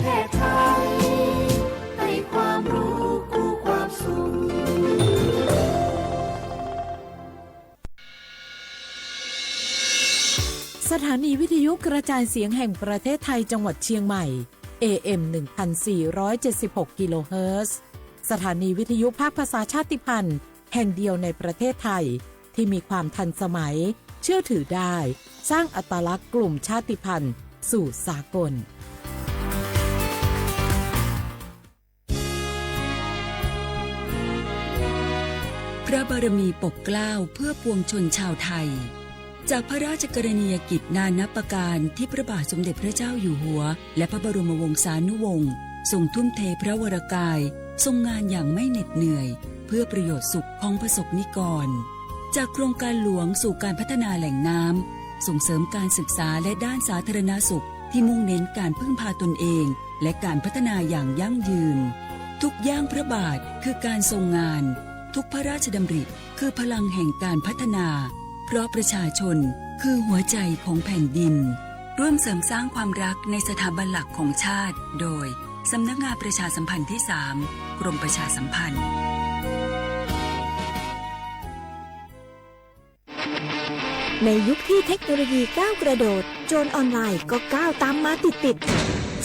เทศไทยให้ความรู้คู่ความสุข สถานีวิทยุกระจายเสียงแห่งประเทศไทยจังหวัดเชียงใหม่ เอ เอ็ม หนึ่งพันสี่ร้อยเจ็ดสิบหก กิโลเฮิรตซ์ สถานีวิทยุภาคภาษาชาติพันธุ์แห่งเดียวในประเทศไทย ที่มีความทันสมัย เชื่อถือได้ สร้างอัตลักษณ์กลุ่มชาติพันธุ์สู่สากล พระบารมีปกเกล้าเพื่อปวงชนชาวไทย จากพระราชกรณียกิจนานับประการที่พระบาทสมเด็จพระเจ้าอยู่หัว และพระบรมวงศานุวงศ์ทรงทุ่มเทพระวรกาย ทรงงานอย่างไม่เหน็ดเหนื่อย เพื่อประโยชน์สุขของประสบนิกร จากโครงการหลวงสู่การพัฒนาแหล่งน้ำ ส่งเสริมการศึกษาและด้านสาธารณสุขที่มุ่งเน้นการพึ่งพาตนเอง และการพัฒนาอย่างยั่งยืน ทุกย่างพระบาทคือการทรงงาน ทุกพระราชดำริคือพลังแห่งการพัฒนา เพราะประชาชนคือหัวใจของแผ่นดิน ร่วมเสริมสร้างความรักในสถาบันหลักของชาติ โดย สำนักงานประชาสัมพันธ์ที่สาม กรมประชาสัมพันธ์ ในยุคที่เทคโนโลยีก้าวกระโดด โจรออนไลน์ก็ก้าวตามมาติดๆ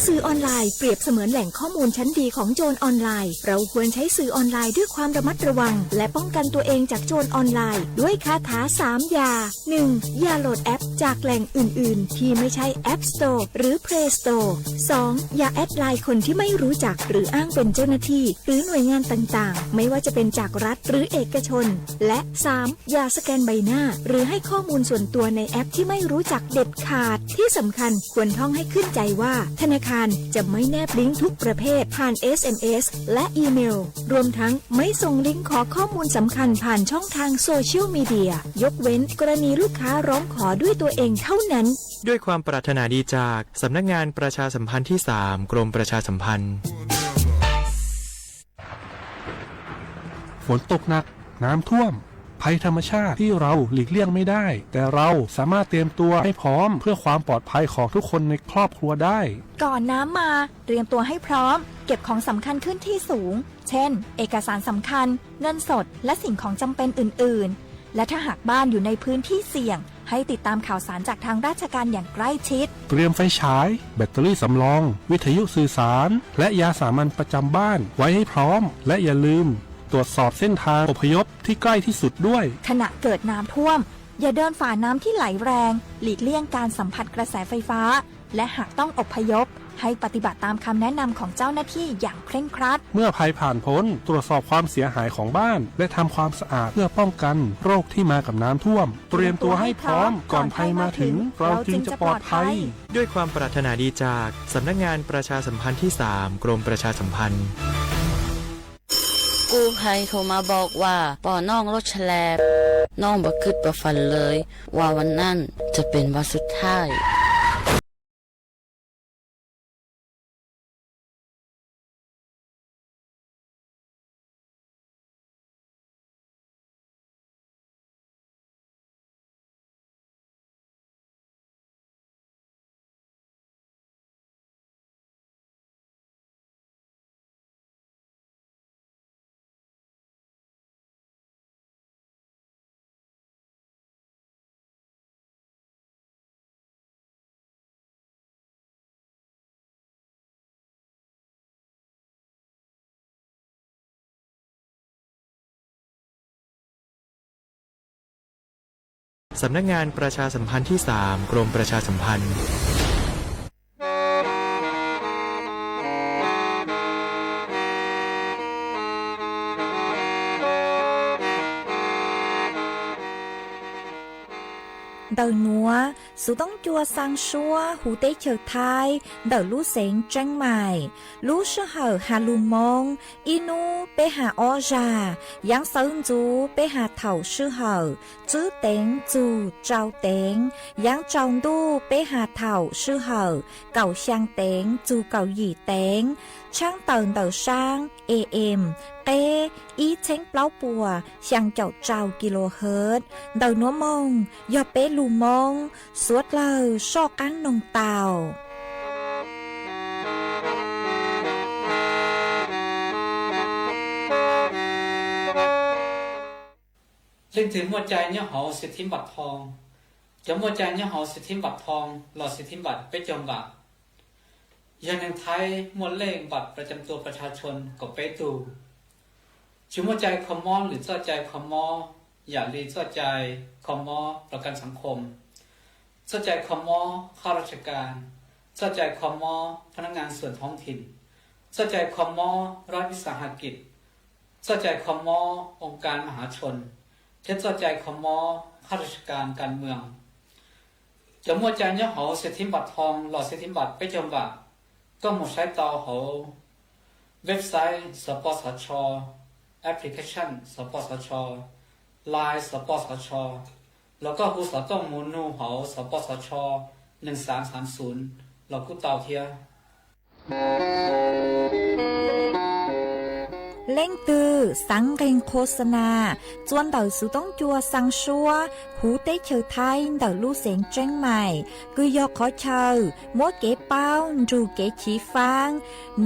สื่อออนไลน์เปรียบเสมือนแหล่งข้อมูลชั้นดีของโจรออนไลน์ เราควรใช้สื่อออนไลน์ด้วยความระมัดระวัง และป้องกันตัวเองจากโจรออนไลน์ ด้วยคาถาสามอย่า หนึ่ง อย่าโหลดแอปจากแหล่งอื่นๆ ที่ไม่ใช่ App Store หรือ Play Store สอง อย่าแอดไลน์คนที่ไม่รู้จัก หรืออ้างเป็นเจ้าหน้าที่ หรือหน่วยงานต่างๆ ไม่ว่าจะเป็นจากรัฐหรือเอกชน และ สาม อย่าสแกนใบหน้า หรือให้ข้อมูลส่วนตัวในแอปที่ไม่รู้จักเด็ดขาด ที่สำคัญควรท่องให้ขึ้นใจว่า ธนาคารจะไม่แนบลิงก์ทุกประเภทผ่าน เอส เอ็ม เอส และอีเมล รวมทั้งไม่ส่งลิงก์ขอข้อมูลสำคัญผ่านช่องทางโซเชียลมีเดีย ยกเว้นกรณีลูกค้าร้องขอด้วยตัวเองเท่านั้น ด้วยความปรารถนาดีจากสำนักงานประชาสัมพันธ์ที่สาม กรมประชาสัมพันธ์ ฝนตกหนัก น้ำท่วม ภัยธรรมชาติที่เราหลีกเลี่ยงไม่ได้ แต่เราสามารถเตรียมตัวให้พร้อมเพื่อความปลอดภัยของทุกคนในครอบครัวได้ ก่อนน้ำมา เตรียมตัวให้พร้อม เก็บของสำคัญขึ้นที่สูง เช่น เอกสารสำคัญ เงินสด และสิ่งของจำเป็นอื่นๆ และถ้าหากบ้านอยู่ในพื้นที่เสี่ยง ให้ติดตามข่าวสารจากทางราชการอย่างใกล้ชิด เตรียมไฟฉาย แบตเตอรี่สำรอง วิทยุสื่อสาร และยาสามัญประจำบ้านไว้ให้พร้อม และอย่าลืม ตรวจสอบเส้นทางอพยพที่ใกล้ที่สุดด้วย ขณะเกิดน้ำท่วม อย่าเดินฝ่าน้ำที่ไหลแรง หลีกเลี่ยงการสัมผัสกระแสไฟฟ้า และหากต้องอพยพ ให้ปฏิบัติตามคำแนะนำของเจ้าหน้าที่อย่างเคร่งครัด เมื่อภัยผ่านพ้น ตรวจสอบความเสียหายของบ้าน และทำความสะอาดเพื่อป้องกันโรคที่มากับน้ำท่วม เตรียมตัวให้พร้อมก่อนภัยมาถึง เราจึงจะปลอดภัย ด้วยความปรารถนาดีจากสำนักงานประชาสัมพันธ์ที่สาม กรมประชาสัมพันธ์ กู้ภัยโทรมาบอกว่าปอน้องรถแฉลบ น้องบ่คิดบ่ฝันเลยว่าวันนั้นจะเป็นวันสุดท้าย สำนักงานประชาสัมพันธ์ที่สาม กรมประชาสัมพันธ์ Ntawm nuav, xuv toob cua xaa suab huv teb chaws Thaib ntawm lub xeev Tsheeb Maim. Lub sij hawm has lug Moob, ib nub peb has ob zag, yaav xawv ntxuv peb has thaum sij hawm tswb teev txug tsau teev, yaav tsau ntuj peb has thaum sij hawm kaum xyaa teev txug kaum yim teev, tshaab tawm ntawm saab A M, qeb ib txheeb plaub puas xyaa caum rau kilohertz. Ntawm nuav moog yog peb lug Moob, suav dlawg soj qaab noog tau. Leej twg muaj cai nyob hauv xi thib npam thoo? Cov muaj cai nyob hauv xi thib npam thoo los xi thib npam peb caug npam, yog neeg Thaib muaj lej npam ประจำตัวประชาชน kaum peb tug. Tsis muaj cai kho mob lwm txoj cai kho mob, yam li txoj cai kho mob ประกันสังคม, txoj cai kho mob ข้าราชการ, txoj cai kho mob พนักงานส่วนท้องถิ่น, txoj cai kho mob รัฐวิสาหกิจ, txoj cai kho mob องค์การมหาชน, thiab txoj cai kho mob ข้าราชการการเมือง. Cov muaj cai nyob hauv xi thib npam thoo los xi thib npam peb caug npam, koj mus saib tau hauv website สปสช, application สปสช, line สปสช, los koj hu xov tooj mus nug hauv สปสช หนึ่งสามสามศูนย์ los kuj tau thiab. Leej twg xav nqes โฆษณา txua ntawm xov tooj cua xaa suab huv teb chaws Thaib ntawm lub xeev Tseeb Mais, kws yog qhov chaw muab kev paub nrug kev chiv faab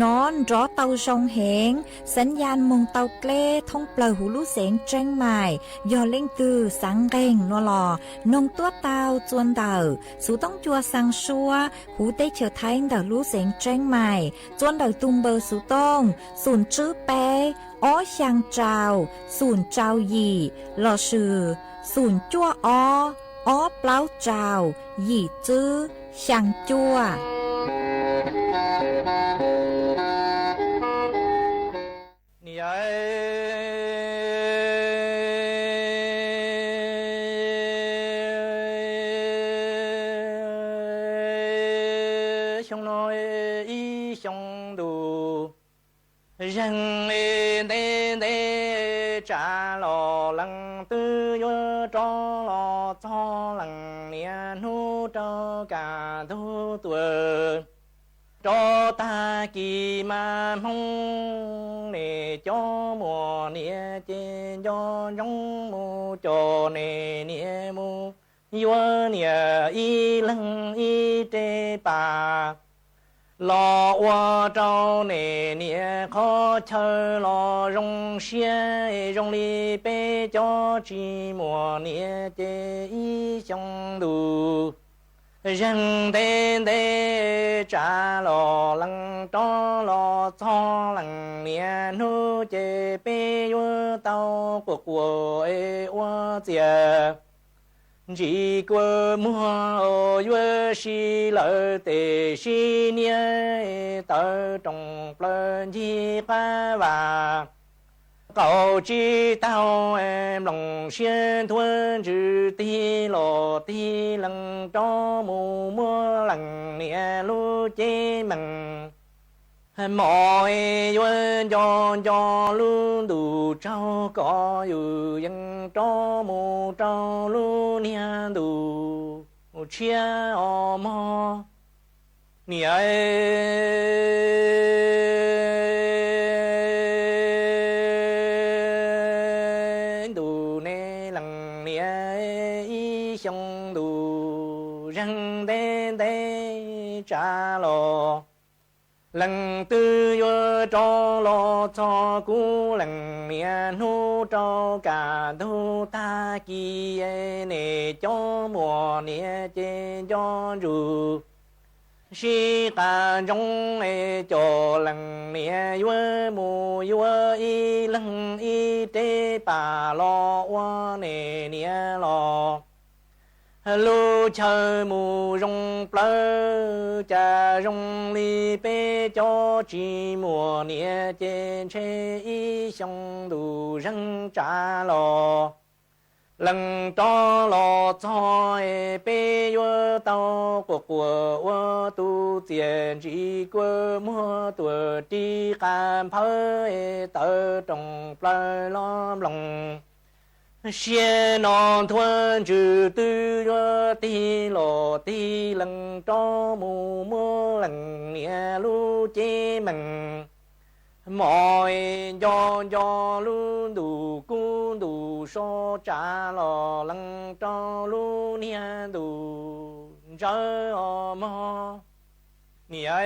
nov nrov tau zoo heev, xav yas moog tau dleb thoob plawg huv lub xeev Tseeb Mais. Yog leej twg xav nqes no los noog tuab tau txua ntawm xov tooj cua xaa suab huv teb chaws Thaib ntawm lub xeev Tseeb Mais, txua ntawm tug npawb xov tooj xoom tswb peb ob xyaa rau xoom rau yim lossis xoom cuaj ob ob plaub rau yim tswb xyaa cuaj. Niam, xyoo no ib xyoo ntus zeeg ntev ntev tsav los leej twg yuav rov los txog leej niam hnub rau kaj ntug tuaj. Rau tag kis mas Hmoob ne cov muam niam ces nco ntsoov mus coj ne niam mus yuav niam ib leeg ib reb pas los ua rau ne niam qhov chaw los zoo siab zoo li peb cov tsis muaj niam ces ib xyoo ntus zeeg ntev ntev tsav los leej rov los txog leej niam hnub ces peb yuav tau quas quas ua txias ntsis kua muag yuav sib lawv tes sib niab tawv rooj plaws ncig qab vas. Qaum tsis taug nplooj siab ntuav ntsws tig los tig leej rov mus muab leej niam lub cev meej. Mos yuav nco nco lub ntuj tsaug kom yus yeej rov mus rau lub niag ntuj tshiab os mog. Niam, ntuj ne leej niam ib xyoo ntus zeeg ntev ntev tsav los leej twg yuav rov los txog kuv leej niam hnub rau kaj ntug tag kis ne cov muam niam ces nco ntsoov sib qas ntsoov es coj leej niam yuav mus yuav ib leeg ib reb pas los ua ne niam los lub chaw mus zoo plawv cas zoo li peb cov tsis muaj niam ces ntshe ib xyoo ntus zeeg tsav los leej rov los txog es peb yuav tau quas quas ua tus txias ntsis kua muag tuaj ris qas nphawv es tawv rooj plaws los nplooj siab no ntuav ntsws twb yuav tig los tig leej rov mus muab leej niam lub cev meej. Mos nco nco lub ntuj kub ntuj so tsav los leej rau lub niag ntuj ntsawv os mog. Niam,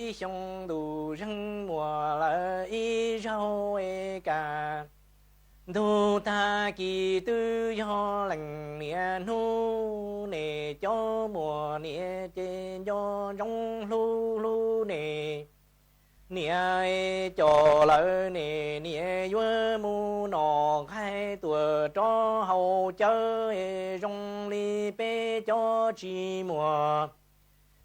ib xyoo ntus Ntuj tag kis twb yog leej niam hnub, nej cov muam niam ces nco ntsoov hlub hlub nej. Niam coj lawm nej, niam yuav mus noj nqaij tuaj rov haus cawv, zoo li peb cov tsis muaj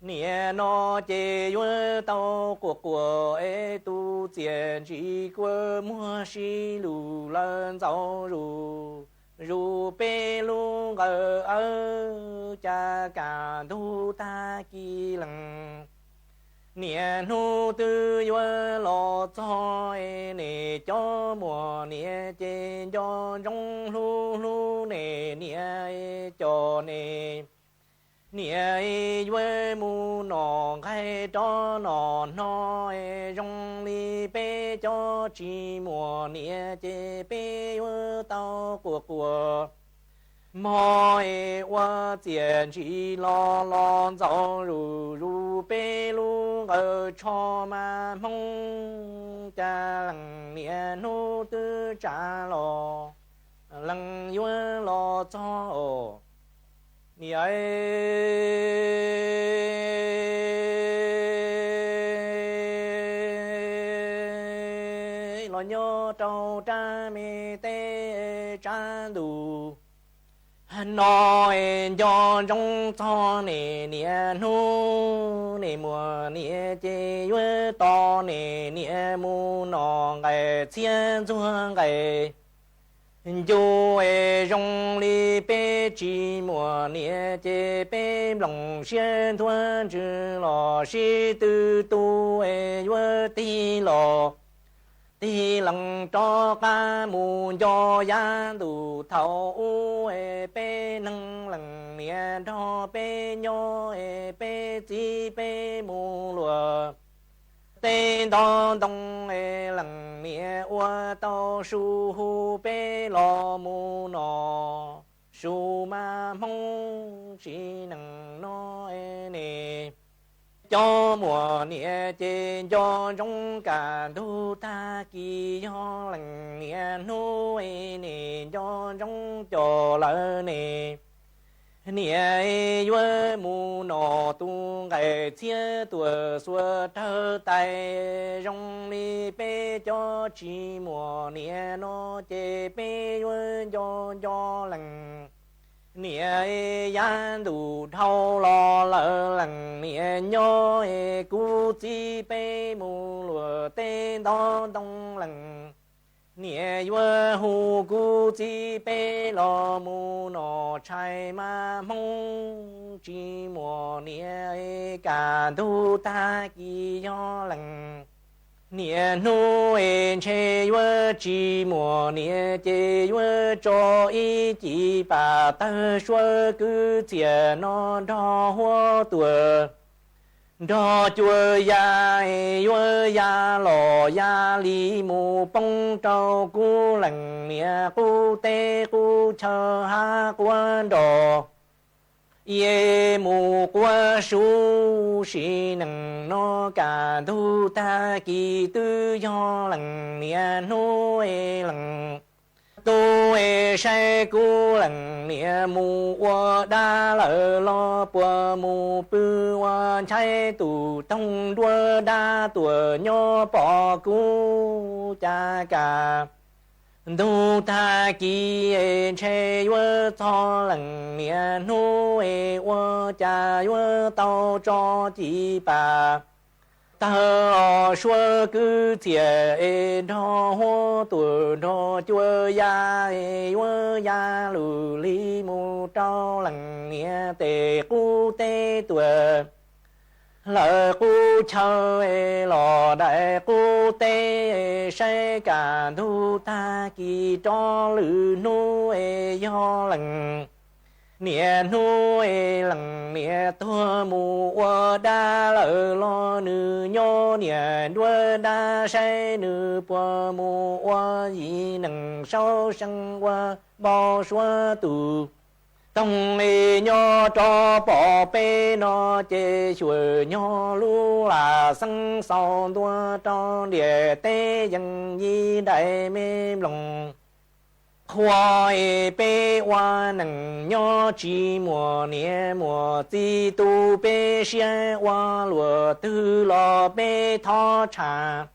niam no ces yuav tau quaj quaj es tus txiaj ntsim kua muag sib lug lawm ntxaus zus, zus peb lub nqawm awb, cas kaj ntug tag kis leej niam hnub twb yuav los txog, nej cov muam niam ces nco ntsoov hlub hlub nej, niam coj nej, niam yuav mus noj nqaij rov noj hno, zoo li peb cov tsis muaj niam ces peb yuav tau quaj quaj mog, ua txiaj ntsim los los ntxaus zus, zus peb lub nqawm tsho mas Hmoob, cas leej niam hnub twb tsav los leej yuav los txog os. Niam los nyob rau rab me teb tsab ntuj no, nco ntsoov txog nej niam hnub, nej muam niam ces yuav tos nej niam mus noj nqaij txhiab ntxuag nqaij ncu, zoo li peb tsis muaj niam ces peb nplooj siab ntuag ntsws los sib tw tu, yuav tig los tig lees rov qab mus nco yav ntuj thaum ub, peb neeg leej niam nrog peb nyob, peb txiv peb mus luag tej ntov ntoo, leej niam ua tau su hu peb los mus noj su mas Hmoob tsis neej no. Nej cov muam niam ces nco ntsoov kaj ntug tag kis yog leej niam hnub, nej nco ntsoov coj lawm nej niam yuav mus noj tus nqaij txhiab tuaj xuas rawg tais, zoo li peb cov tsis muaj niam no ces peb yuav nco nco leej niam. Yav ntuj dhau los lawm leej niam nyob, kuv txiv peb mus luag tej ntov ntoo, leej niam yuav hu kuv txiv peb los mus noj tshais mas Hmoob tsis muaj niam. Kaj ntug tag kis yog leej niam hnub, ntshe yuav tsis muaj niam ces yuav tso ib ci pam tawg suab kwv txhiaj no nrog huab tuaj, nrog cua ya, yuav ya los ya li mus poob rau kuv leej niam qub teb qub chaw hav quav nroj, ib mus quav su sim neej no. Kaj ntug tag kis twb yog leej niam hnub, leej tub saib kuv leej niam mus ua dab lawm los puas mus pw ua ntshaib, tus toog nruab dab tuaj nyob pom kuv. Cas kaj ntug tag kis ntshe yuav txog leej niam hnub, ua cas yuav tau tso ci pam tawg os suab kwv txhiaj es nrog huab tuaj nrog cua ya, yuav ya lug li mus rau leej niam tes qub teb tuaj, lawm qub chaw los daim qub teb. Saib kaj ntug tag kis rov lwm hnub, yog leej niam hnub, leej niam tuag mus ua dab lawm los nws nyob niam nruab dab, saib nws puas mus ua yim neeg saub seej ua npau suav. Tus toog nyob rov pom peb no ces xyuam nyog lub lam xeeb xaus ntua rau ntiaj teb yees yim daim me nplooj Qhua es peb ua neej nyob tsis muaj niam muaj txiv tu peb siab, ua luaj twg los peb thov tshaj.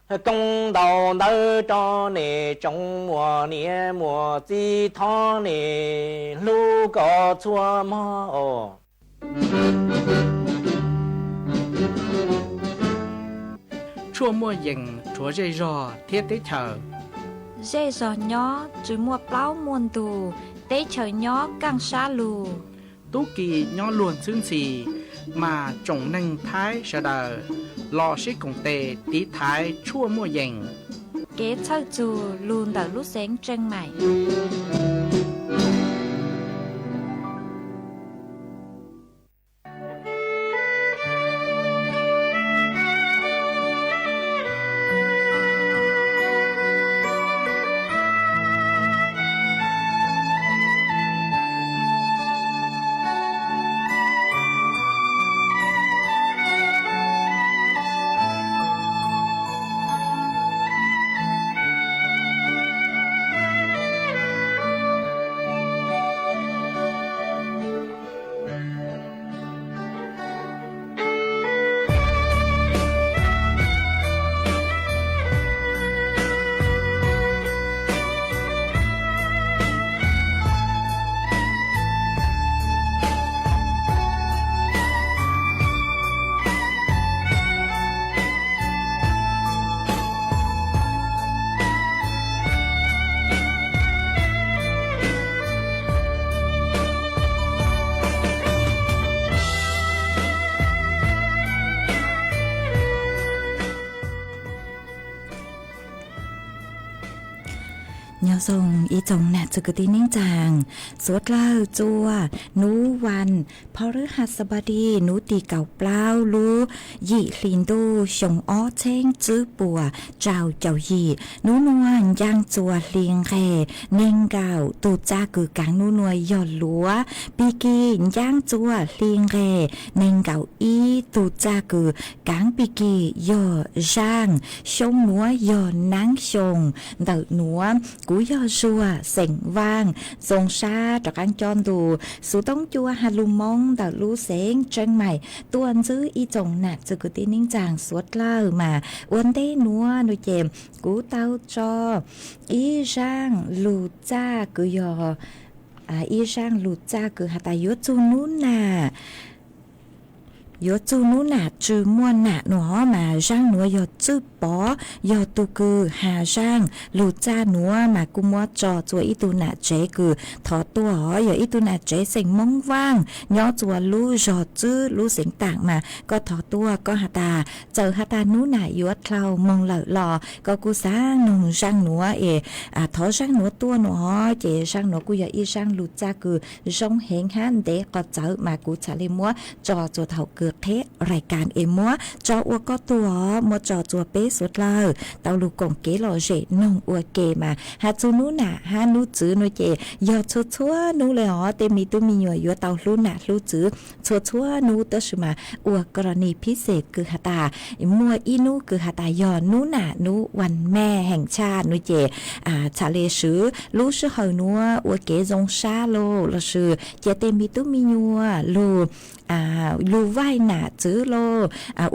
Koob ntaus ntawv rau nej tsoom muaj niam muaj txiv, thov nej hlub kom txhua hmo os. Tshuaj muaj yees rhuav zej zog thiab teb chaws. Zej zog nyob tsis muaj plaub muaj ntug, teb chaws nyob kaaj sab lug. Tub ki nyob luag ntxhwb ntxhi, mas tsoom neeg Thaib sawv daws los sib koom tes tiv thaiv tshuaj muaj yees. Kev txhawj txug lug ntawm lub xeev Tseej Maim. Nyob zoo ib tsoom nam txwv kwv tij neej tsaa, suav dlawg txua nub vas phab rwb has xab npaj di nub tim kaum plaub lub yim hli ntuj xyoo ob txheeb tswb puas rau caum yim. Nub nuav ncaaj txua hli nqeg neeg nkaum tug txaj kws kaav nub nuav yog luav pig kig, ncaaj txua hli nqeg neeg nkaum ib tug txaj kws kaav pig kig yog zaaj, xyoo nuav yog naab xyoo ntawm nuav. Kuv yog Zuag xeem Vaaj, zoo sab rov qaab coj ntu xuv toob cua has lug Moob ntawm lub xeev Tseeb Maim tuaj ntsib ib tsoom nam txwv kwv tij neej tsaa suav dlawg mas ua ntej nuav nuav ces kuv tau tso ib zaaj lug txaj kws yog ib zaaj lug txaj kws has tas yuav txug nub nam, yuav txug nub nam tsi muaj nam nuav mas zaaj nuav yog Tswj Pov, yog tug kws has zaaj lug txaj nuav mas kuj muab tso txua ib tug nam tsev kws thov tuaj os, yog ib tug nam tsev xeem Moob Vaaj nyob txua lub zog Tswb lub xeev Taam mas koj thov tuaj koj has tas txawm has tas nub nam yuav dlhau moog lawm los koj kuj xaav noog zaaj nuav es thov zaaj nuav tuaj nuav os. Ces zaaj nuav kuj yog ib zaaj lug txaj kws zoo heev hab ntev qhov txawv mas kuv txhad le muab tso txua thaum kws qheb rais kas es muab tso ua koj tuaj os, muab tso txua peb suav dlawg tau lug koom kev lom zem noog ua ke mas has txug nub nam hab nub txwv nuav ces yog txhua txhua nub le os tej me tub me nyuam yuav tau hlub nam hlub txwv txhua txhua nub, tab sis mas ua koj los nim phib xem kws has tas muaj ib nub kws has tas yog nub nam nub vas mej heem tshaj nuav ces txhad le swv lub sij hawm nuav ua kev zoo sab lauj, lossis cia tej me tub me nyuam lug, lug vaij nam txwv lauj,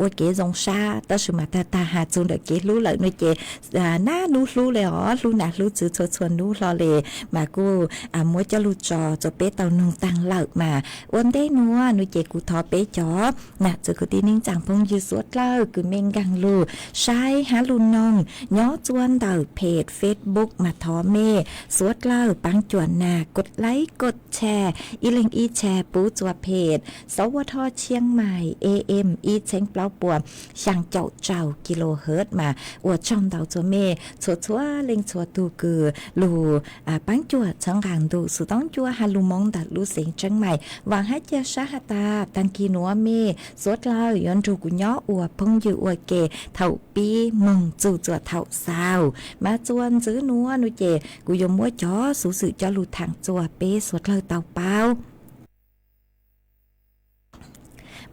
ua kev zoo sab. Tab sis mas tag tag has txug ntawm kev hlub lawm nuav ces nab nub hlub le os, hlub nam hlub txwv txhua txhua nub hlo le, mas kuj muab coj lug tso txua peb tau noog taag lawm mas ua ntej nuav nuav ces kuv thov peb cov nam txwv kwv tij neej tsaa phooj ywg suav dlawg kws mej nkaag lug saib hab lug noog nyob txua ntawm phem Facebook mas thov mej suav dlawg paab cuam nas kod laib kod tshare, ib leeg ib tshare pub txua phem Xov Ua Dho Tshiab Mais A M ib txheeb plaub puas xyaa caum rau kilohertz mas ua tsaug ntau txua mej txhua txhua leej txhua tug kws lug paab cuam txhawb nqaa ntu xuv toob cua has lug Moob ntawm lub xeev Tseeb Mais. Vaam hab ca sab has tas taag kis nuav mej suav dlawg yuav nrug kuv nyob ua phooj ywg ua ke thaum pib moog txug txua thaum xaus, mas txua ntxiv nuav nuav ces kuv yuav muab cov xuv xwm coj lug thaam txua peb suav dlawg tau paub.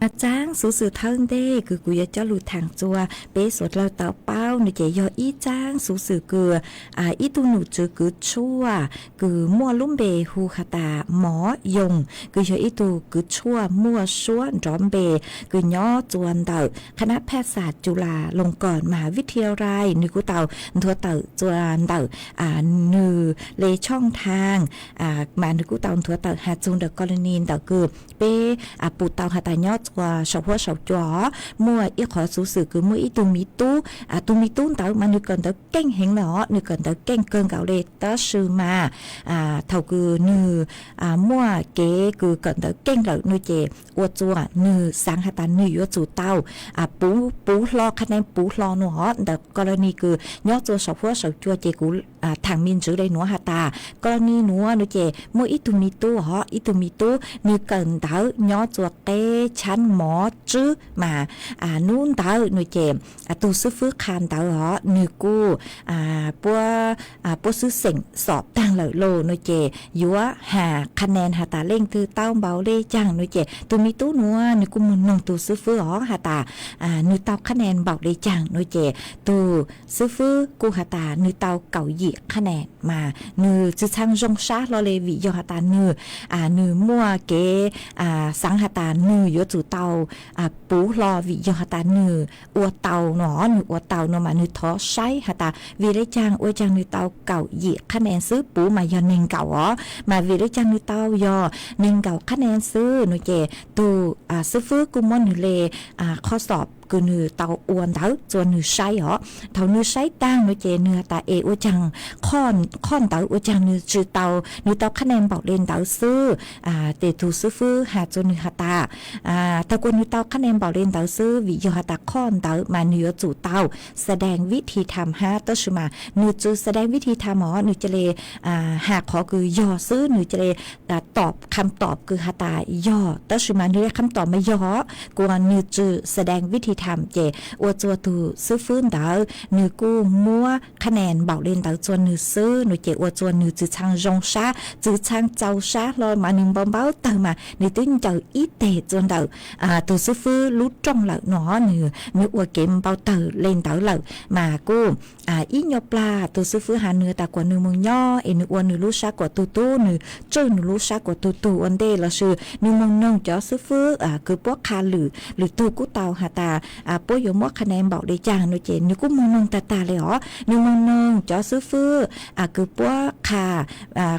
Txaab xuv xwm thawj ntej kws kuv yuav coj lug thaam txug peb suav dlawg tau paub no ces yog ib txaab xuv xwm kws ib tug num tswv kws tshuaj kws muaj lub npe hu has tas Mov Yoos, kws yog ib tug kws tshuaj muaj suab nrov npe kws nyob txua ntawm qhab nab phaj xas Cus Las Loos Koos Maha Vij Thi Rai. Nwg kuj tau nthuav tawm txua ntawm nwg le tshooj thaaj, mas nwg kuj tau nthuav tawm has txug ntawm korani ntawm kws peb pum tau has tas nyob txua saum huab saum cua os, muaj ib qhov xuv xwm kws muaj ib tug miv tub, tug miv tub ntawd mas nwg kawm ntawv keej heev le os, nwg kawm ntawv keej kawg nkaus le tab sis mas thaum kws nwg muaj kev kws kawm ntawv keej lawm no ces ua txua nwg xaav has tas nwg yuav tsum tau puv hlo qha nees puv hlo no os. Ntawm korani kws nyob txua saum huab saum cua ces kuv thaam me ntsis le nuav has tas korani nuav no ces muaj ib tug miv tub os, ib tug miv tub nwg kawm ntawv nyob txua qeb tshab mov tswb mas nub ntawd no ces tug xwb fwb qha ntawv os nwg kuj puab xwb xeem xom taag lawm lauj no ces yuav has qha nees has tas leej twg tau npaum le caag no ces tug miv tub nuav nwg kuj moog noog tug xwb fwb os has tas nwg tau qha nees npaum le caag no ces tug xwb fwb kuj has tas nwg tau kaum yim qha nees mas nwg tsi txhaj zoo sab hlo le vim yog has tas nwg, nwg muaj kev xaav has tas nwg yuav tsum tau puv hlo vim yog has tas nwg ua tau no, nwg ua tau no mas nwg thov saib has tas vim le caag ua caag nwg tau kaum yim qha nees xwb, puv mas yog nees nkaum os, mas vim le caag nwg tau yog nees nkaum qha nees xwb no ces tug xwb fwb kuj muab nwg le qhov xob kws nwg tau ua ntawd txua nwg saib os. Thaum nwg saib taag no ces nwg has tas es ua caag qhov ntawd ua caag nwg tsi tau, nwg tau qha nees npaum le ntawd xwb. Ces tug xwb fwb has txua nwg has tas thaum kuas nwg tau qha nees npaum le ntawd xwb vim yog has tas qhov ntawd mas nwg yuav tsum tau xa dees vib thi tham hab, tab sis mas nwg tsi xa dees vib thi tham os, nwg ca le has qhov kws yog xwb, nwg ca le tom kham tom kws has tas yog, tab sis mas nwg le kham tom mas yog kuas nwg tsi xa dees vib thi tham ces ua txua tug xwb fwb ntawd nwg kuj muab qha nees npaum le ntawd txua nwg xwb no ces ua txua nwg tsi txhaj zoo sab, tsi txhaj txaus sab hlo mas nwg npau npau tawg mas nwg twb ncaws ib teg txua ntawm tug xwb fwb lub rooj lawm no, nwg, nwg ua kev npau tawg le ntawd lawm mas kuj ib nyuag plag tug xwb fwb has nwg tas kuas nwg moog nyob es nwg ua nwg lub sab kuas tug tug, nwg tswj nwg lub sab kuas tug tug ua ntej lossis nwg moog noog cov xwb fwb kws puab qha lwm, lwm tug kuj tau has tas puab yuav muab qha nees npaum le caag no ces nwg kuj moog noog tag tag le os, nwg moog noog cov xwb fwb kws puab qha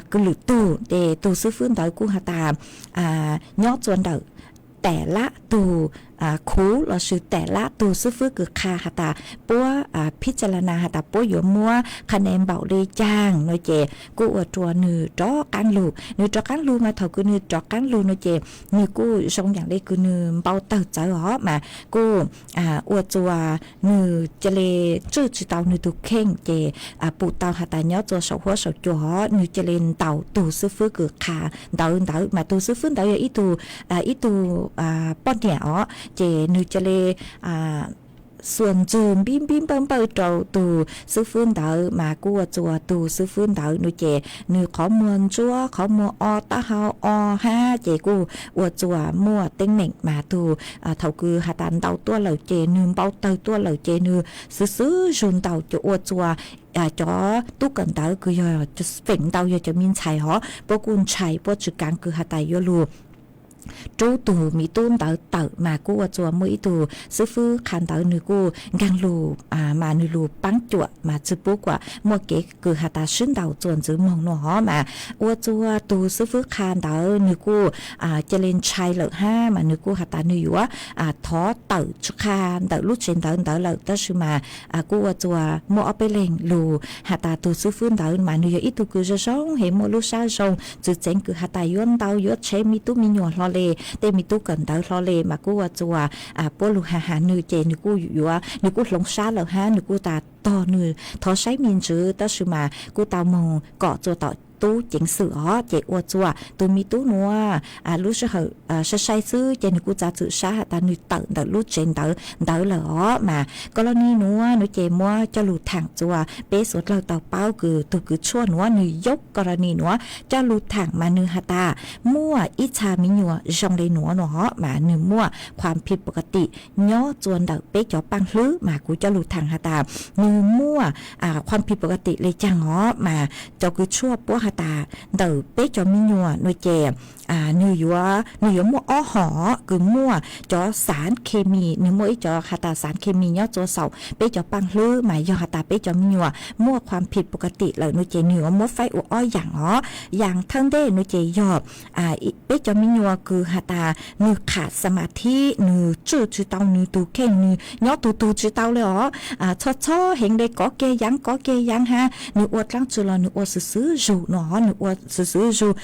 kws lwm tug ces tug xwb fwb ntawd kuj has tas nyob txua ntawm tam lab tug khuv lossis tam lab tug xwb fwb kws qha has tas puab phij ca la na has tas puab yuav muab qha nees npaum le caag no ces kuj ua rua nwg rov qaab lug, nwg rov qaab lug mas thaum kws nwg rov qaab lug no ces nwg kuj zoo yaam le kws nwg npau tawg txawv os mas kuj ua txua nwg ca le tswj tsi tau nwg tug kheej ces pum tau has tas nyob txua saum huab saum cua os nwg ca le ntaus tug xwb fwb kws qha ntawv ntawd mas tug xwb fwb ntawd yog ib tug, ib tug poj niam os ces nwg ca le xuas ntswg npib npib npawj npawj rau tug xwb fwb ntawd mas kuj ua txua tug xwb fwb ntawd no ces nwg qhov muag ntsuab qhov muag o taub hau o hab ces kuj ua txua muaj teeb meem mas tug thaum kws has tas ntaus tuaj lawm ces nwg npau tawg tuaj lawm ces nwg xwb xwb zug ntaus ces ua txua cov tub kawm ntawv kws yog feem ntau yog cov me ntxhais hov puab kuj ntshai puab tsi kaav kws has tas yuav lug rub tug miv tub ntawd tawm mas kuj ua txua muaj ib tug xwb fwb qha ntawv nwg kuj nkaag lug mas nwg lug paab cuam mas tsi pub kuas muaj kev kws has tas sib ntaus txuas ntxwv moog no hov mas ua txua tug xwb fwb qha ntawd nwg kuj ca le ntshai lawm hab mas nwg kuj has tas nwg yuav thov tawm tsi qha ntawm lub tsev ntawv ntawd lawm tab sis mas kuj ua txua muaj ob peb leeg lug has tas tug xwb fwb ntawd mas nwg yog ib tug kws zoo zoo heev muaj lub sab zoo txwv txeev kws has tas yuav ntaus yuav tshev me tub me nyuam hlo le tej me tub kawm ntawv hlo le mas kuj ua txua puab lug has has nwg ces nwg kuj yuav, nwg kuj hloov sab lawm hab nwg kuj tas tog nwg thov saib me ntsis tab sis mas kuj tau moog kom txua tom tub ceev xwm os, ces ua txuas tus me tub nuav lub sij hawm sai sai xwb ces nws kuj txav txim sab has tas nws tawm ntawm lub tsev ntawd ntawd lawm os. Mas koroni nuav nuav ces muab coj lug thaam txuas peb suav dlawg tau paub kws tug kws tshuaj nuav nws yuav koroni nuav coj lug thaam mas nws has tas muaj ib txha me nyuam zoo le nuav nuav os, mas nws muaj qhuam phim pov ka tim nyob txuas ntawm peb cov paaj hlwb, mas kuv coj lug thaam has tas nws muaj qhuam phim pov ka tim le caag os. Mas cov kws tshuaj puab has tas ntawm peb cov me nyuam nuav ces nws yuav, nws yuav muaj ob hom kws muaj cov xaav khes mis, nws muaj ib cov has tas xaav khes mis nyob txuas saum peb cov paaj hlwb, mas yog has tas peb cov me nyuam muaj qhuam phim pov ka tim lawm nuav ces nws yuav muab faib ua ob yaam os. Yaam thawj ntej nuav ces yog peb cov me nyuam kws has tas nws kham xa ma thib, nws tswj tsi tau nws tug kheej, nws nyob tug tug tsi tau le os. Txhob txhob heev le, kov kiag yaav kov kiag yaav hab, nws ua dlaab tsi los nws ua xwv xwv zug nuav, nws ua xwv xwv zug,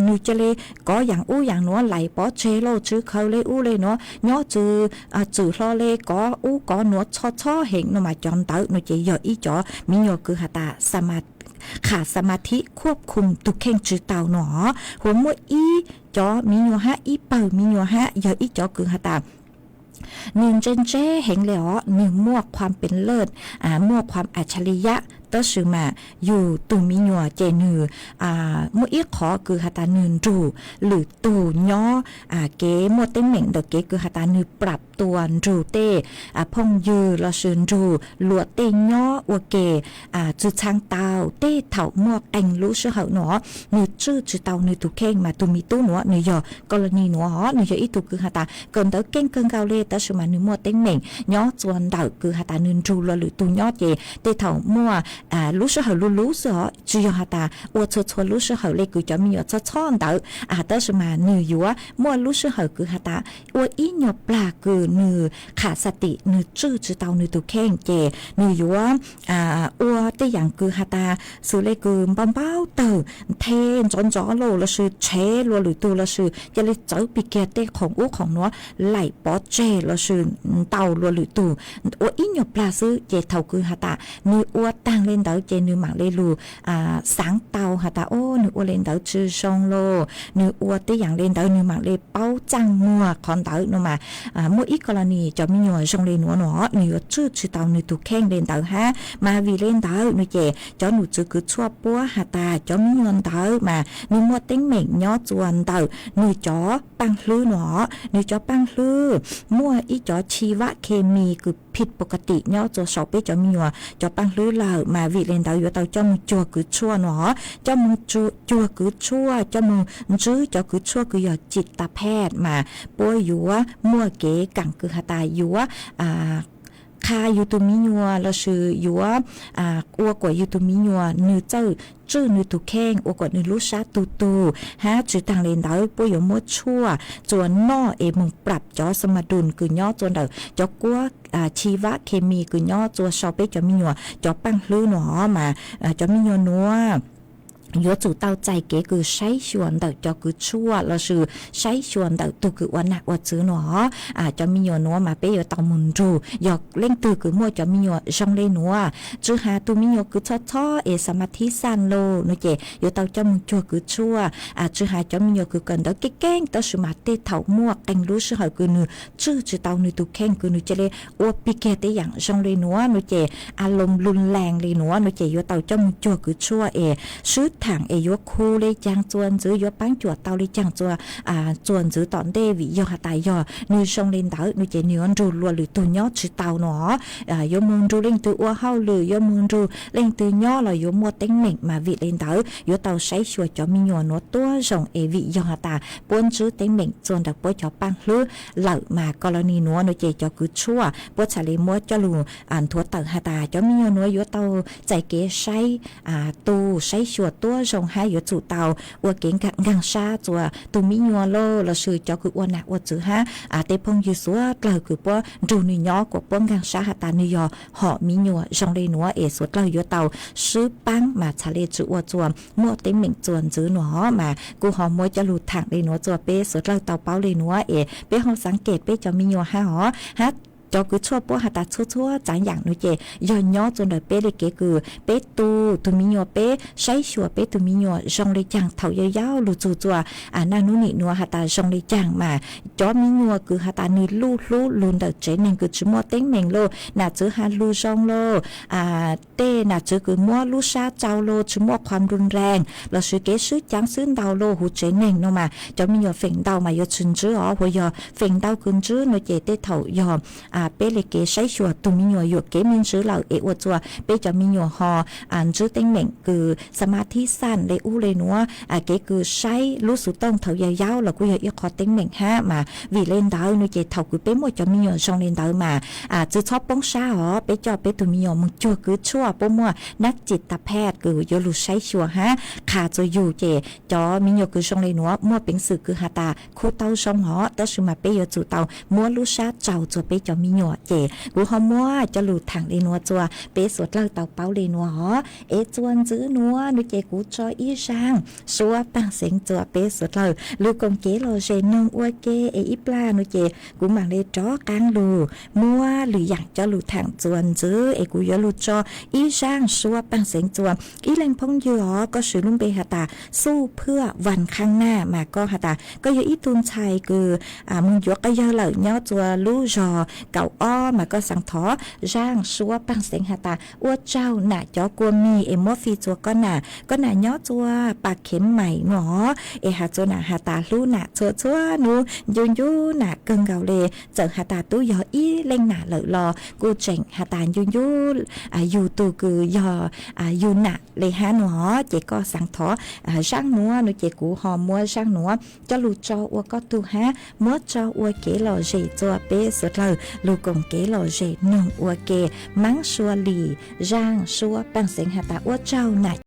nws ca le kov yaam ub yaam nuav, laim pov tseg lauj, tsi khaws le ub le nuav, nyob tsi txwm hlo le, kov ub kov nuav txhob txhob heev nuav. Mas cov ntawd nuav ces yog ib cov me nyuam kws has tas kham xa ma thib, khuab khum tug kheej tsi tau nuav os. Hu muaj ib cov me nyuam hab, ib pawg me nyuam hab yog ib cov kws has tas nws ntse ntse heev le os, nws muaj qhuam peev lawj, muaj qhuam a tshas li yam, tab sis mas yug tug me nyuam ces nws muaj ib qhov kws has tas nws nrug lwm tug nyob, kev muaj teeb meem ntawm kev kws has tas nws plam tua nrug tej phooj ywg lossis nrug luag tej nyob ua ke tsi txhab tau. Tej thaum muaj qee lub sij hawm nuav nws tswj tsi tau nws tug kheej, mas tug me tub nuav nws yog koroni nuav os, nws yog ib tug kws has tas kawm ntawv keej kawg nkaus le, tab sis mas nws muaj teeb meem nyob txuas ntawm kws has tas nws nrug luag lwm tug nyob ces tej thaum muaj lub sij hawm luv luv xwb os, tsi yog has tas ua txhua txhua lub sij hawm le kws cov me nyuam txhob txhob ntawd, tab sis mas nws yuav muaj lub sij hawm kws has tas ua ib nyuag plag kws nws kham xa tim, nws tswj tsi tau nws tug kheej ces nws yuav ua tej yaam kws has tas xws le kws npau npau tawg, nthe ntxov ntxov lauj, lossis tshev luag lwm tug, lossis ca le txawv pig kiag tej khoom ub khoom nuav, laim pov tseg lossis ntaus luag lwm tug ua ib nyuag plag xwb. Ces thaum kws has tas nws ua taag le ntawd ces nws maam le lug xaav tau has tas o, nws ua le ntawd tsi zoo lauj, nws ua tej yaam le ntawd, nws maam le paub txaaj muag qhov ntawd nuav. Mas muaj ib koroni cov me nyuam zoo le nuav nuav, nws yuav tswj tsi tau nws tug kheej le ntawd hab. Mas vim le ntawd nuav ces cov num tswv kws tshuaj puab has tas cov me nyuam ntawd mas nws muaj teeb meem nyob txuas ntawm nws cov paaj hlwb nuav, nws cov paaj hlwb muaj ib cov chi vam khes mis kws phim pov ka tim nyob txuas saum peb cov me nyuam cov paaj hlwb lawm. Mas vim le ntawd yuav tau coj moog cuag kws tshuaj nuav, coj moog cuag kws tshuaj, coj moog ntsib cov kws tshuaj kws yog cim tas phej mas puab yuav muaj kev kaam kws has tas yuav qha yug tug me nyuam lossis yuav ua kuas yug tug me nyuam nws txawj tswj nws tug kheej, ua kuas nws lub sab tug tug hab. Tsi taag le ntawd puab yuav muab tshuaj txuas noj es moog plam cov xa ma dun kws nyob txuas ntawm cov kuab chi vam khes mis kws nyob txuas sau peb cov me nyuam cov paaj hlwb nuav. Mas cov me nyuam nuav yuav tsum tau txais kev kws saib xyuas ntawm cov kws tshuaj lossis saib xyuas ntawm tug kws ua nam ua txwv nuav. Cov me nyuam nuav mas peb yuav tau moog nrug, yog leej twg kws muaj cov me nyuam zoo le nuav, tsi has tug me nyuam kws txhob txhob es xa ma thib xaj lauj nuav ces yuav tau coj moog cuag kws tshuaj. Tsi has cov me nyuam kws kawm ntawv keej keej tab sis mas tej thaum muaj qee lub sij hawm kws nws tswj tsi tau nws tug kheej kws nws ca le ua pig kiag tej yaam zoo le nuav nuav ces a loo lug lees le nuav nuav ces yuav tau coj moog cuag kws tshuaj es swb thaam es yuav khu le caag txuas ntxiv, yuav paab cuam tau le caag txuas ntxiv tom ntej. Vim yog has tas yog nws zoo le ntawd nuav ces nws yuav nrug luag lwm tug nyob tsi tau nuav. Yuav moog nrug leej twg ua hauj lwm, yuav moog nrug leej twg nyob los yuav muaj teeb meem. Mas vim le ntawd yuav tau saib xyuas cov me nyuam nuav tuab zoo es vim yog has tas puab ntsib teeb meem txuas ntawm puab cov paaj hlwb lawm mas koroni nuav nuav ces cov kws tshuaj puab txhad le muab coj lug nthuav tawm has tas cov me nyuam nuav yuav tau txais kev saib tu saib xyuas tuab zoo hab yuav tsum tau ua kev nkaag sab txuas tug me nyuam lauj lossis cov kws ua nam ua txwv hab tej phooj ywg suav dlawg kws puab nrug nws nyob kuas puab nkaag sab has tas nws yog hom me nyuam zoo le nuav es suav dlawg yuav tau swb paab mas txhad le tsi ua txuas muaj teeb meem txuas ntxiv nuav. Mas kuv ho muab coj lug thaam le nuav txuas peb suav dlawg tau paub le nuav es peb ho xaav kem peb cov me nyuam hab os hab cov kws tshuaj puab has tas txhua txhua tsav yaam no ces yog nyob txug ntawm peb le kev kws peb tu tug me nyuam, peb saib xyuas peb tug me nyuam zoo le caag thaum yau yau lug txug txuas naj nub nim nuav has tas zoo le caag mas cov me nyuam kws has tas nwg luj hlub lug ntawm tsev neeg kws tsi muaj teeb meem lauj, nam txwv has lug zoo lauj, tej nam txwv kws muab lub sab tsau lauj, tsi muaj qhuam nrug nreeg lossis kev swb caav swb ntau lauj huv tsev neeg no mas cov me nyuam feem ntau mas yuav tsi ntswb os, hu yog feem ntau kws ntswb no ces tej thaum yog peb le kev saib xyuas tug me nyuam yuam kev me ntsis lawm es ua txuas peb cov me nyuam ho ntswb teeb meem kws xa ma thib xaj le ub le nuav, kev kws saib lub xuv tooj thaum yau yau los kuj yog ib qho teeb meem hab mas. Vim le ntawd no ces thaum kws peb muaj cov me nyuam zoo le ntawd mas tsi txhob poob sab os, peb coj peb tug me nyuam moog cuag kws tshuaj puab muaj nab cim tas phaj kws yuav lug saib xyuas hab qha txuas yug ces cov me nyuam kws zoo le nuav muaj peev xwm kws has tas khu tau zoo os, tab sis mas peb yuav tsum tau muab lub sab tsau txuas peb cov me nyuam ces kuv ho muab cov lug thaam le nuav txuas peb suav dlawg tau paub le nuav os. Es txuas ntxiv nuav no ces kuv tso ib zaaj suab paaj xeev txuas peb suav dlawg lug koom kev lom zem noog ua ke. Es ib plag no ces kuv maam le rov qaab lug muab lwm yaam cov lug thaam txuas ntxiv es kuv yuav lug tso ib zaaj suab paaj xeev txuas ib leej phooj ywg os, koj swv lub npe has tas Xuj Phwaj Vaj Qhaab Naj mas koj has tas koj yog ib tug ntxhais kws moog yuav qhov yawg lawm nyob txuas lub zog kaum ob mas koj xaav thov zaaj suab paaj xeev has tas ua tsaug nam cov kua mis es muab fij txuas koj nam, koj nam nyob txuas Pas Khev Maim no es has txuas nam has tas hlub nam txhua txhua nub, ncu ncu nam kawg nkaus le. Txawm has tas tub yog ib leej nam lawm los kuj tseem has tas ncu ncu yug tug kws yog yug nam le hab no. Ces koj xaav thov zaaj nuav no ces kuv ho muab zaaj nuav coj lug tso ua koj tug hab muab tso ua kev lom zem txuas peb suav dlawg lug koom kev lom zem noog ua ke. Maab Sua Lis zaaj suab paaj xeev has tas ua tsaug nam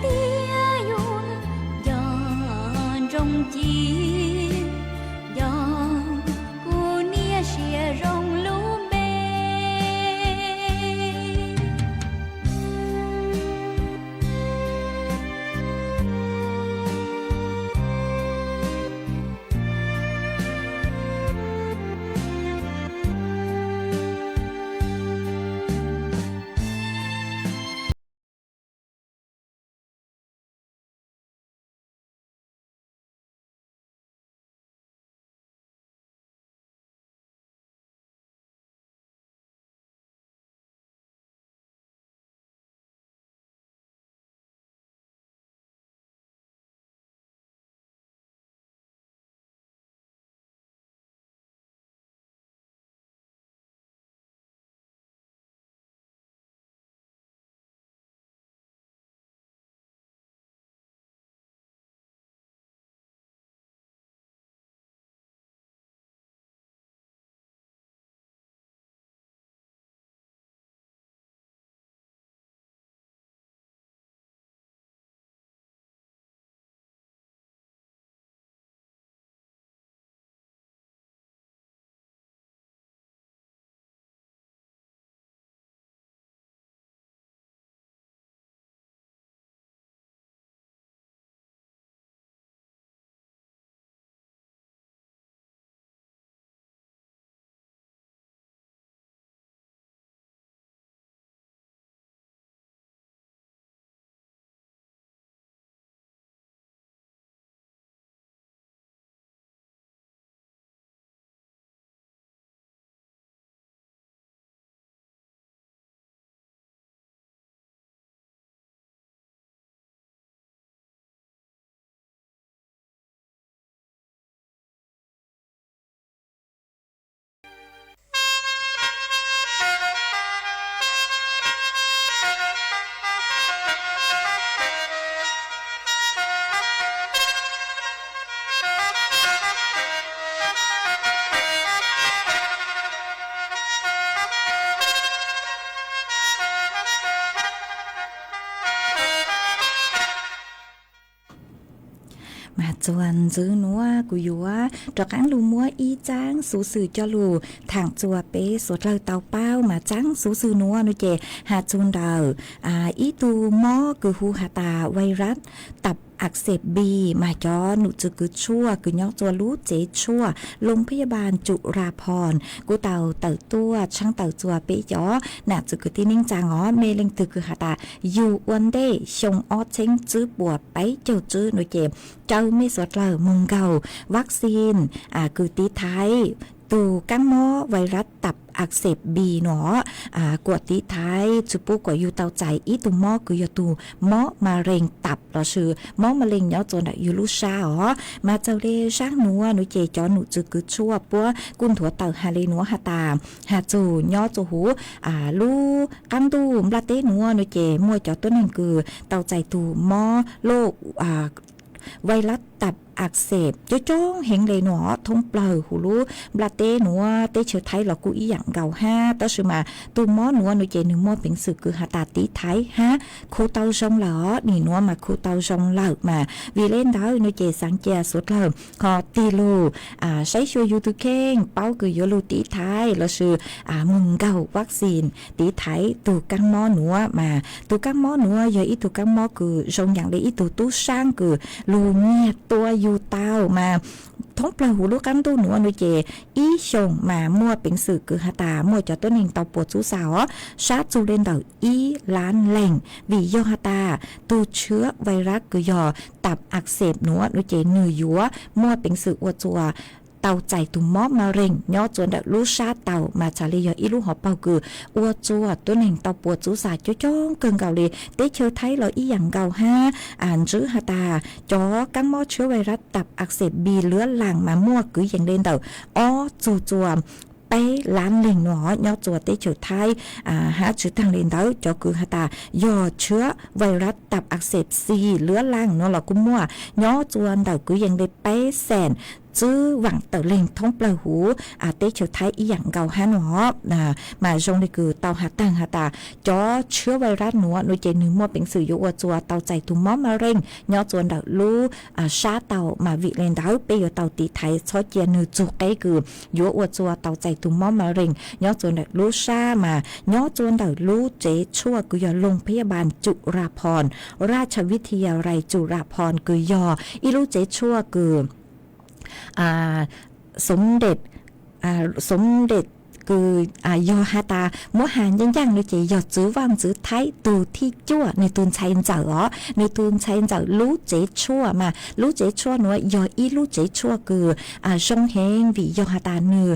Tias yus nco ntsoov ci, nco kuv niam siab zoo lub npe. Txuas ntxiv nuav kuv yuav rov qaab lug muab ib txaab xuv xwm coj lug thaam txug peb suav dlawg tau paub mas txaab xuv xwm nuav no ces has txug ntawm ib tug mob kws hu has tas virus tập axeb B, mas cov num txwv kws tshuaj kws nyob txuas lub tsev tshuaj Loo Phab Yaj Npaas Tsum Ra Phoos kuj tau tawm tuaj tshaab tawm txuas peb cov nam txwv kwv tij neej tsaa os. Mej leej twg kws has tas yug ua ntej xyoo ob txheeb tswb puas peb caug tswb no ces caw mej suav dlawg moog nkaug vaccine kws tiv thaiv tug kaab mob virus tập axeb B no, kuas tiv thaiv tsi pub kuas yug tau txais ib tug mob kws yog tug mob ma rees tập lossis mob ma lees nyob txuas ntawm yug lub sab os. Mas txawm le zaaj nuav no ces cov num txwv kws tshuaj puab kuj nthuav tawm has le nuav has tas, has txug nyob txuas huv lub qaab ntuj nplaj teb nuav no ces muaj cov tuab neeg kws tau txais tug mob loj virus tập axeb coob coob heev le nuav thoob plawg huv lub nplaj teb nuav. Teb chaws Thaib los kuj ib yaam nkaus hab, tab sis mas tug mob nuav no ces nwg muaj peev xwm kws has tas tiv thaiv hab khu tau zoo lawm os. Nim nuav mas khu tau zoo lawm mas vim le ntawd no ces xaav ca suav dlawg ho tig lug saib xyuas yug tug kheej paub kws yuav lug tiv thaiv lossis moog nkaug vaccine tiv thaiv tug kaab mob nuav. Mas tug kaab mob nuav yog ib tug kaab mob kws zoo yaam le ib tug tub saab kws lug nyiag tua yug tau mas thoob plawg huv lub qaab ntuj nuav no ces ib xyoos mas muaj peev xwm kws has tas muaj cov tuab neeg tau puas txub xa os sab txug le ntawm ib lab leeg. Vim yog has tas tug tshwb virus kws yog tập axeb nuav no ces nwg yuav muaj peev xwm ua txuas tau txais tug mob ma rees nyob txuas ntawm lub sab tau mas txhad le yog ib lub hauv paug kws ua txuas tuab neeg tau puas txub xa coob coob kawg nkaus le. Teb chaws Thaib los ib yaam nkaus hab, ntsib has tas cov kaab mob tshwb virus tập axeb B luab laag mas muaj kwv yees le ntawm ob txug txuas peb lab leeg no nyob txuas teb chaws Thaib. Hab tsi taag le ntawd cov kws has tas yog tshwb virus tập axeb C luab laag no los kuj muaj nyob txuas ntawm kwv yees le peb xees tswb vaam tawm leeg thoob plawg huv teb chaws Thaib ib yaam nkaus hab no. Mas zoo le kws tau has taag has tas cov tshwb virus nuav no ces nwg muaj peev xwm yuav ua txuas tau txais tug mob ma rees nyob txuas ntawm lub sab tau mas vim le ntawd peb yuav tau tiv thaiv txhob cia nwg txug qeb kws yuav ua txuas tau txais tug mob ma rees nyob txuas ntawm lub sab. Mas nyob txuas ntawm lub tsev tshuaj kws yog Loo Phab Yaj Npaas Tsum Ra Phoos, Raj Vidyalay Tsum Ra Phoos kws yog ib lub tsev tshuaj kws Xov Ndes, Xov Ndes kws yog has tas muab has ncaaj ncaaj no ces yog txwv vaaj ntxwv Thaib tug thib cuaj, nwg tug ntxhais ntxawm os, nwg tug ntxhais ntxawm lub tsev tshuaj mas lub tsev tshuaj nuav yog ib lub tsev tshuaj kws zoo heev vim yog has tas nwg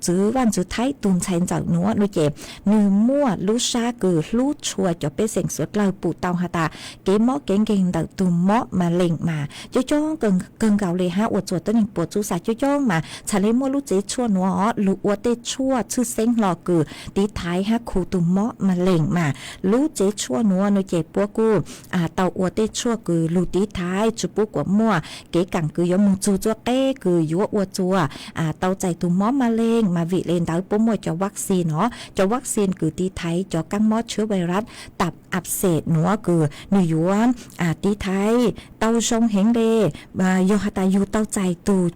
txwv vaaj ntxwv Thaib tug ntxhais ntxawm nuav no ces nwg muaj lub sab kws hlub tshua cov pej xeem suav dlawg pum tau has tas kev mob kev nkeeg ntawm tug mob ma lees mas coob coob kawg nkaus le hab ua txuas tuab neeg puas txub xa coob coob mas txhad le muaj lub tsev tshuaj nuav lug ua tej tshuaj tshwj xeeb hlo kws tiv thaiv hab khu tug mob ma lees mas lub tsev tshuaj nuav no ces puab kuj tau ua tej tshuaj kws lug tiv thaiv tsi pub kuas muaj kev kaam kws yuav moog txug txuj qeb kws yuav ua txuas tau txais tug mob ma lees mas vim le ntawd puab muaj cov vaccine no, cov vaccine kws tiv thaiv cov kaab mob tshwb virus tập axeb nuav kws nwg yuav tiv thaiv tau zoo heev le. Yog has tas yug tau txais tug